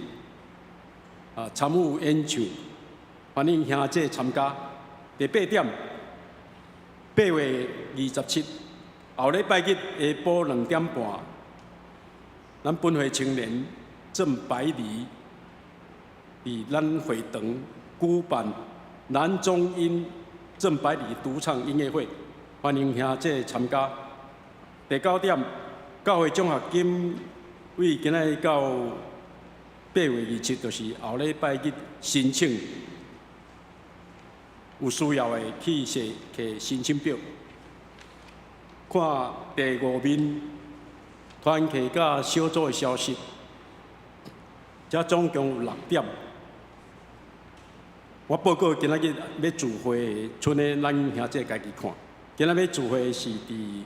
參與演唱，歡迎兄弟參加。第八點，8月27，後禮拜日下晡2點半，咱本會青年鄭百里佇咱會堂舉辦男中音鄭百里獨唱音樂會，歡迎兄弟參加。第九點，教會獎學金為今仔日到8月27，就是後禮拜日申請，有需要的去寫提申請表。看第五面團契佮小組的消息，這總共有六點。我報告今仔日欲聚會的，賰咧咱兄弟家己看。今仔日欲聚會是佇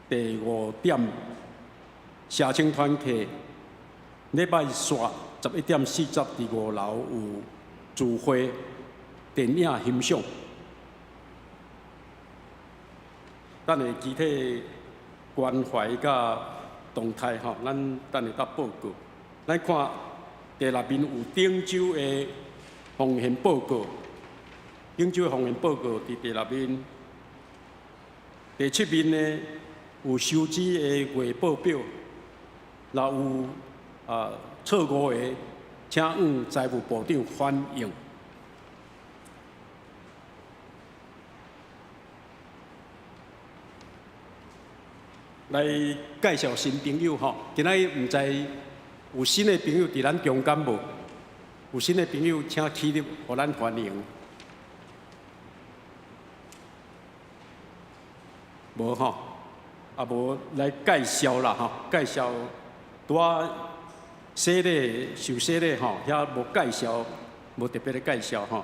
第五點，社青團契禮拜四11點40佇五樓有聚會電影欣賞。等下具體關懷佮動態吼，咱等下才報告。咱看第六面有頂週的奉獻報告，頂週的奉獻報告佇第六面。第七面呢有收支的月報表，若有錯誤的，請向財務部長反映。來介紹新朋友吼，今仔日毋知有新的朋友佇咱中間無？有新的朋友請起立，予咱歡迎。無吼，啊無來介紹啦吼，介紹拄仔洗禮受洗禮吼，遐無介紹，無特別的介紹吼。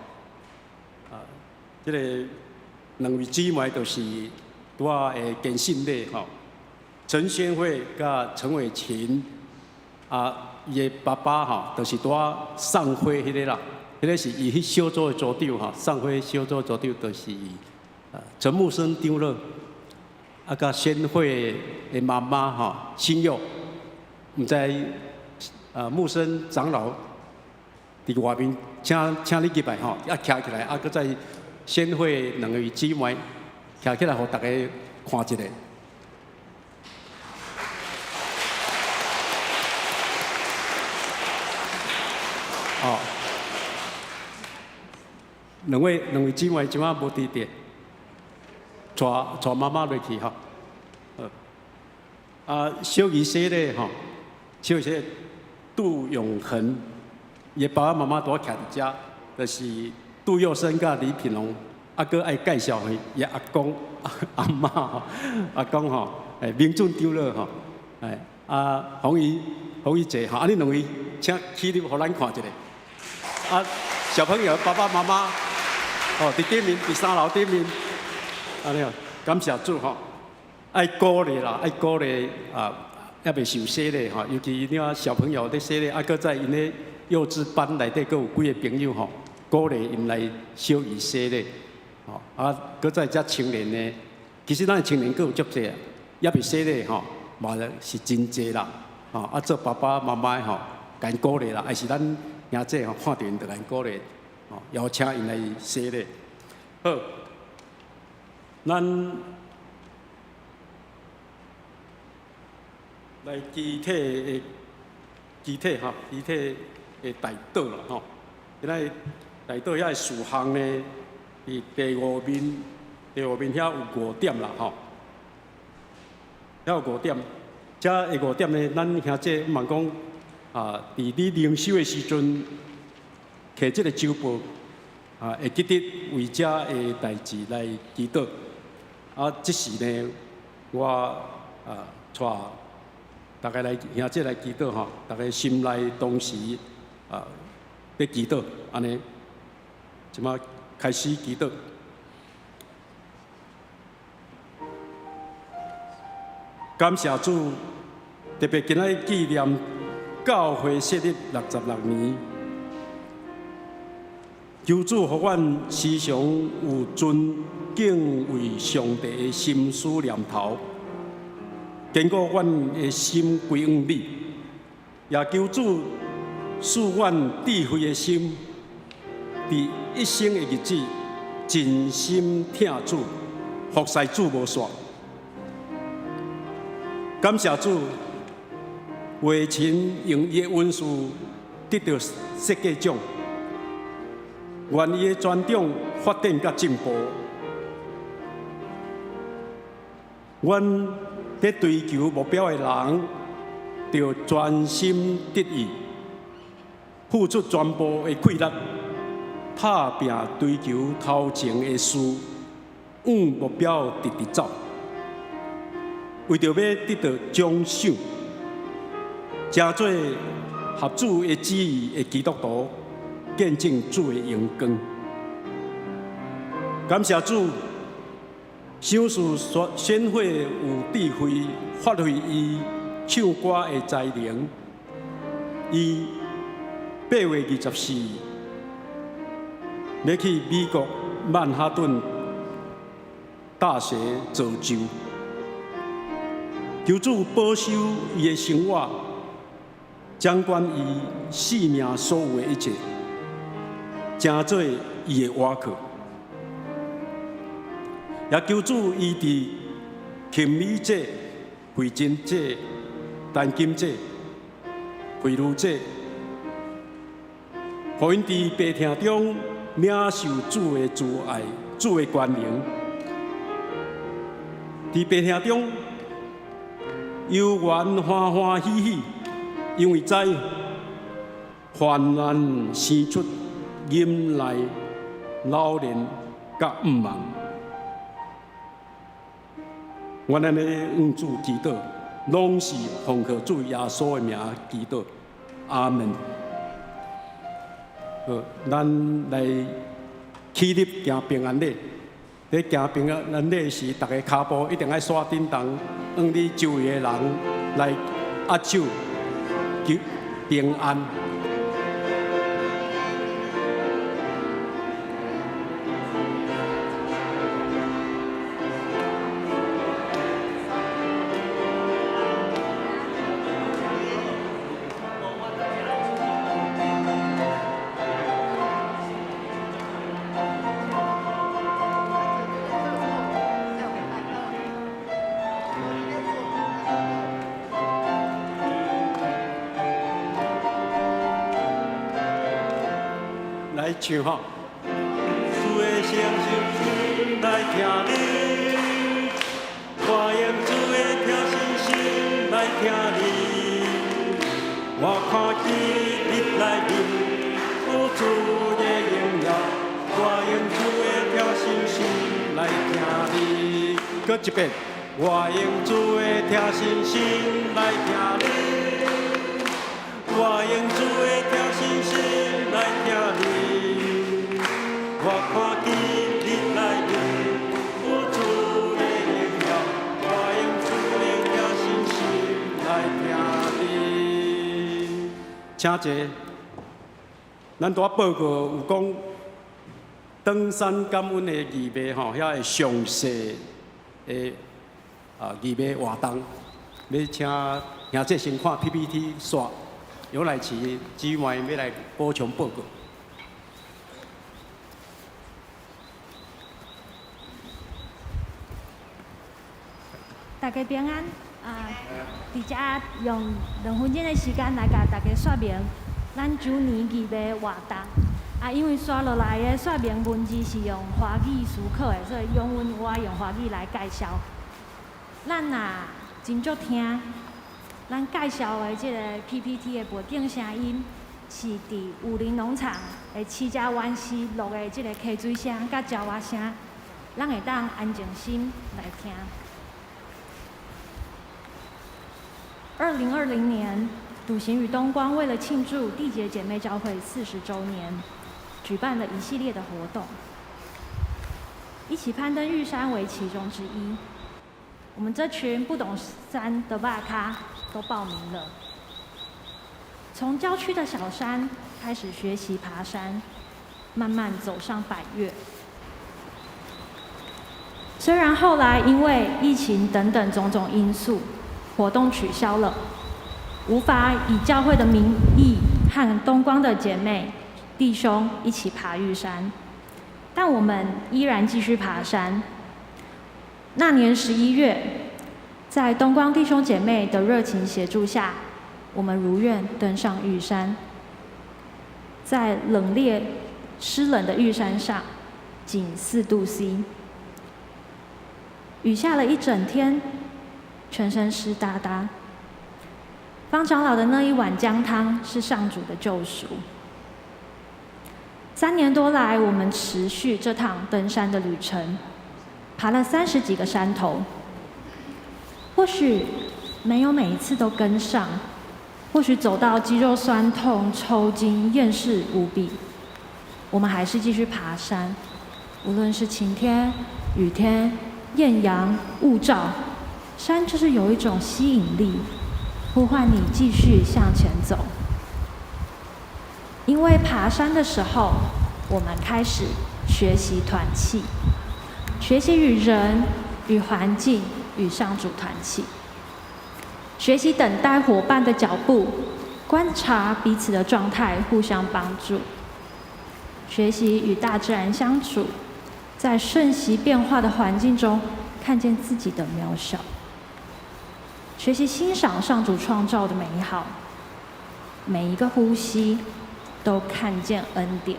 啊，這个兩位姊妹就是拄仔的堅信禮吼，陳宣慧佮陳偉琴啊，伊的爸爸吼，就是拄仔送花彼个啦，彼个是伊彼小組的組長吼，送花小組組長就是陳木生長老，啊，佮宣慧的媽媽吼，新佑，毋知啊木生長老佇外面請請你入來吼，啊徛起來，啊，閣再宣慧兩位姊妹徛起來，予逐家看一下。哦，兩位姊妹這馬無佇佇，帶帶媽媽落去吼。啊，小兒洗禮吼，小兒洗禮杜永恆，伊爸爸媽媽拄仔徛佇遮，就是杜佑生佮李品龍，啊，閣愛介紹伊阿公阿嬤吼，阿公吼，明俊長老吼，啊，洪怡洪怡姐吼，啊，恁兩位請起立，予咱看一下。啊，小朋友爸爸媽媽，哦，佇頂面，佇三樓頂面，按呢，感謝主吼，愛鼓勵啦，愛鼓勵啊，猶未受洗禮吼，尤其你看小朋友咧洗禮，啊，閣在𪜶咧幼稚班內底，閣有幾个朋友吼，鼓勵𪜶來小兒洗禮，吼，啊，閣再遮青年呢，其實咱的青年閣有足濟啊，猶未洗禮吼，嘛是真濟啦，吼，啊，做爸爸媽媽吼，共𪜶鼓勵啦，還是咱兄姊吼，看著𪜶就共鼓勵，吼，邀請𪜶來洗禮。好，咱來肢體的肢體吼，肢體的代禱啦吼。今仔日代禱遐个事項呢，佇第五面，第五面遐有五點啦吼。遐有五點，這个五點呢，咱兄姊嘛講啊，佇你靈修的時陣，摕這个週報啊，會記得為這个代誌來祈禱。啊，這時呢，我啊帶大家來兄姊來祈禱吼，大家心內同時啊，咧祈禱，按呢，這馬開始祈禱。感謝主，特別今仔日紀念教會設立66年，求主予阮時常有尊敬畏上帝的心思念頭，堅固阮的心歸向你，也求主賜阮智慧的心，佇一生的日子盡心疼主，服侍主無煞。感謝主，偉琴用伊的恩賜得到設計獎，願伊的專長發展佮進步。阮佇追求目標的人，著專心致意，付出全部的氣力，拍拚追求頭前的事，往目標直直走。為著欲得到獎賞，成做合主的旨意的基督徒，見證主的榮光。感謝主，賞賜宣慧有智慧，發揮伊唱歌的才能。伊8月24欲去美國曼哈頓大學造就。求主保守伊的生活，掌管伊性命所有的一切，成做伊的倚靠。也求主伊佇琴美姐、慧珍姐、陳金姐、慧茹姐，予𪜶佇病痛中領受主的慈愛、主的關懷。佇病痛中，猶原歡歡喜喜，因為知患難生出忍耐、老練佮毋忘。阮按呢向主祈禱，攏是奉靠主耶穌的名祈禱，阿門。好，咱來起立行平安禮。咧行平安禮時，逐个跤步一定愛煞振動，向你周圍的人來握手求平安。來唱吼。主的誠實心來聽你，我用主的疼惜心來聽你。我看見你內面有主的榮耀，我用主的疼惜心來聽你。閣一遍，我用主的疼惜心來聽你，我用主的疼惜心來聽你。我看見你內面有主的榮耀，我用主的疼惜心來聽你。請坐。咱拄仔報告有講登山感恩的義賣吼，遐會詳細的義賣活動，欲請兄姐先看 PPT 煞，楊乃慈姊妹欲來補充報告。大家平安啊！佇遮用2分鐘的時間來共大家說明咱周年義賣活動。啊，因為紲落來的說明文字是用華語思考的，所以用阮我用華語來介紹。咱若真足聽，咱介紹的這個 PPT 的背景聲音是佇武陵農場的七家灣溪錄的這個溪水聲佮鳥仔聲，咱會當安靜心來聽。2020年，篤行與東光為了慶祝締結姐妹教會40週年，舉辦了一系列的活動，一起攀登玉山為其中之一。我們這群不懂山的肉跤都報名了，從郊區的小山開始學習爬山，慢慢走上百岳。雖然後來因為疫情等等種種因素，活動取消了，無法以教會的名義和東光的姐妹弟兄一起爬玉山，但我們依然繼續爬山。那年11月，在東光弟兄姐妹的熱情協助下，我們如願登上玉山。在冷冽濕冷的玉山上，僅4度 C，雨下了一整天，全身濕噠噠。方長老的那一碗薑湯是上主的救贖。3年多來，我們持續這趟登山的旅程，爬了30幾個山頭。或許沒有每一次都跟上，或許走到肌肉痠痛、抽筋、厭世無比，我們還是繼續爬山。無論是晴天、雨天、豔陽、霧罩，山就是有一種吸引力，呼喚你繼續向前走。因為爬山的時候，我們開始學習團契，學習與人、與環境、與上主團契，學習等待夥伴的腳步，觀察彼此的狀態，互相幫助，學習與大自然相處，在瞬息變化的環境中，看見自己的渺小，學習欣賞上主創造的美好，每一個呼吸都看見恩典。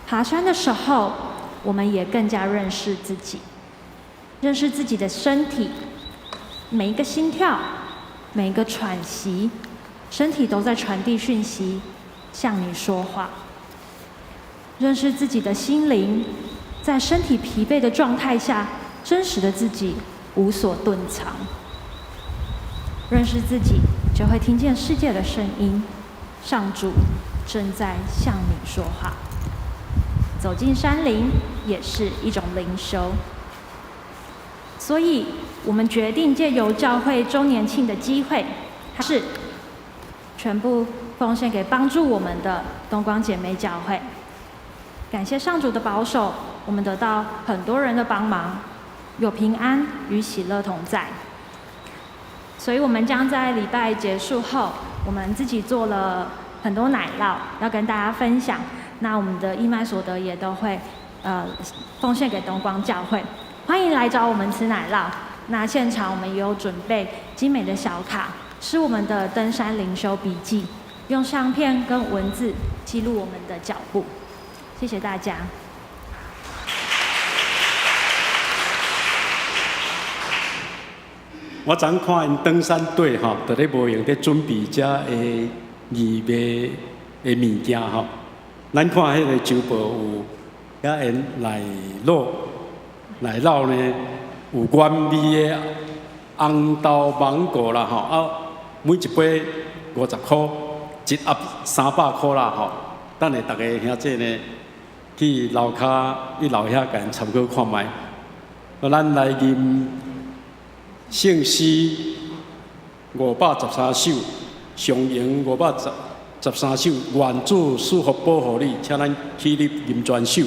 爬山的時候，我們也更加認識自己，認識自己的身體，每一個心跳，每一個喘息，身體都在傳遞訊息，向你說話。認識自己的心靈，在身體疲憊的狀態下，真實的自己無所遁藏。認識自己，就會聽見世界的聲音，上主正在向你說話。走進山林也是一種靈修。所以，我們決定借由教會週年慶的機會，是全部奉獻給幫助我們的東光姐妹教會。感謝上主的保守，我們得到很多人的幫忙，有平安與喜樂同在。所以，我們將在禮拜結束後，我們自己做了很多奶酪，要跟大家分享。那我們的義賣所得也都會，奉獻給東光教會。歡迎來找我們吃奶酪。那現場我們也有準備精美的小卡，是我們的登山靈修筆記，用相片跟文字記錄我們的腳步。謝謝大家。我昨看𪜶登山隊吼，佇咧無閒佇準備這个義賣的物件吼。咱看彼個周報有遐𪜶奶酪，奶酪呢有原味的紅豆芒果啦吼，啊，每一杯50箍，一盒300箍啦吼。等下逐家兄姊呢去樓跤一樓遐共𪜶參考看覓。啊，咱來吟聖詩513首，上詠513首，願主賜福保護你，請咱起立吟全首。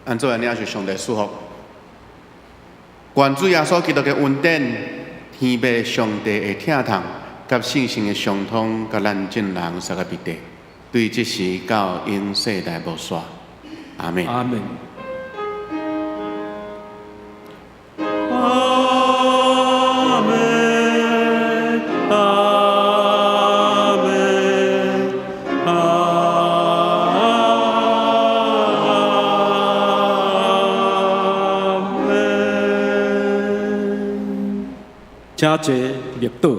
按做安尼也是上帝賜福。願主耶穌基督的恩典、天父上帝的疼痛，佮聖神的相通，佮咱眾人相佮彼得，對這時到永世代無煞。阿們。阿們。阿們，阿們，阿們。請坐，默禱。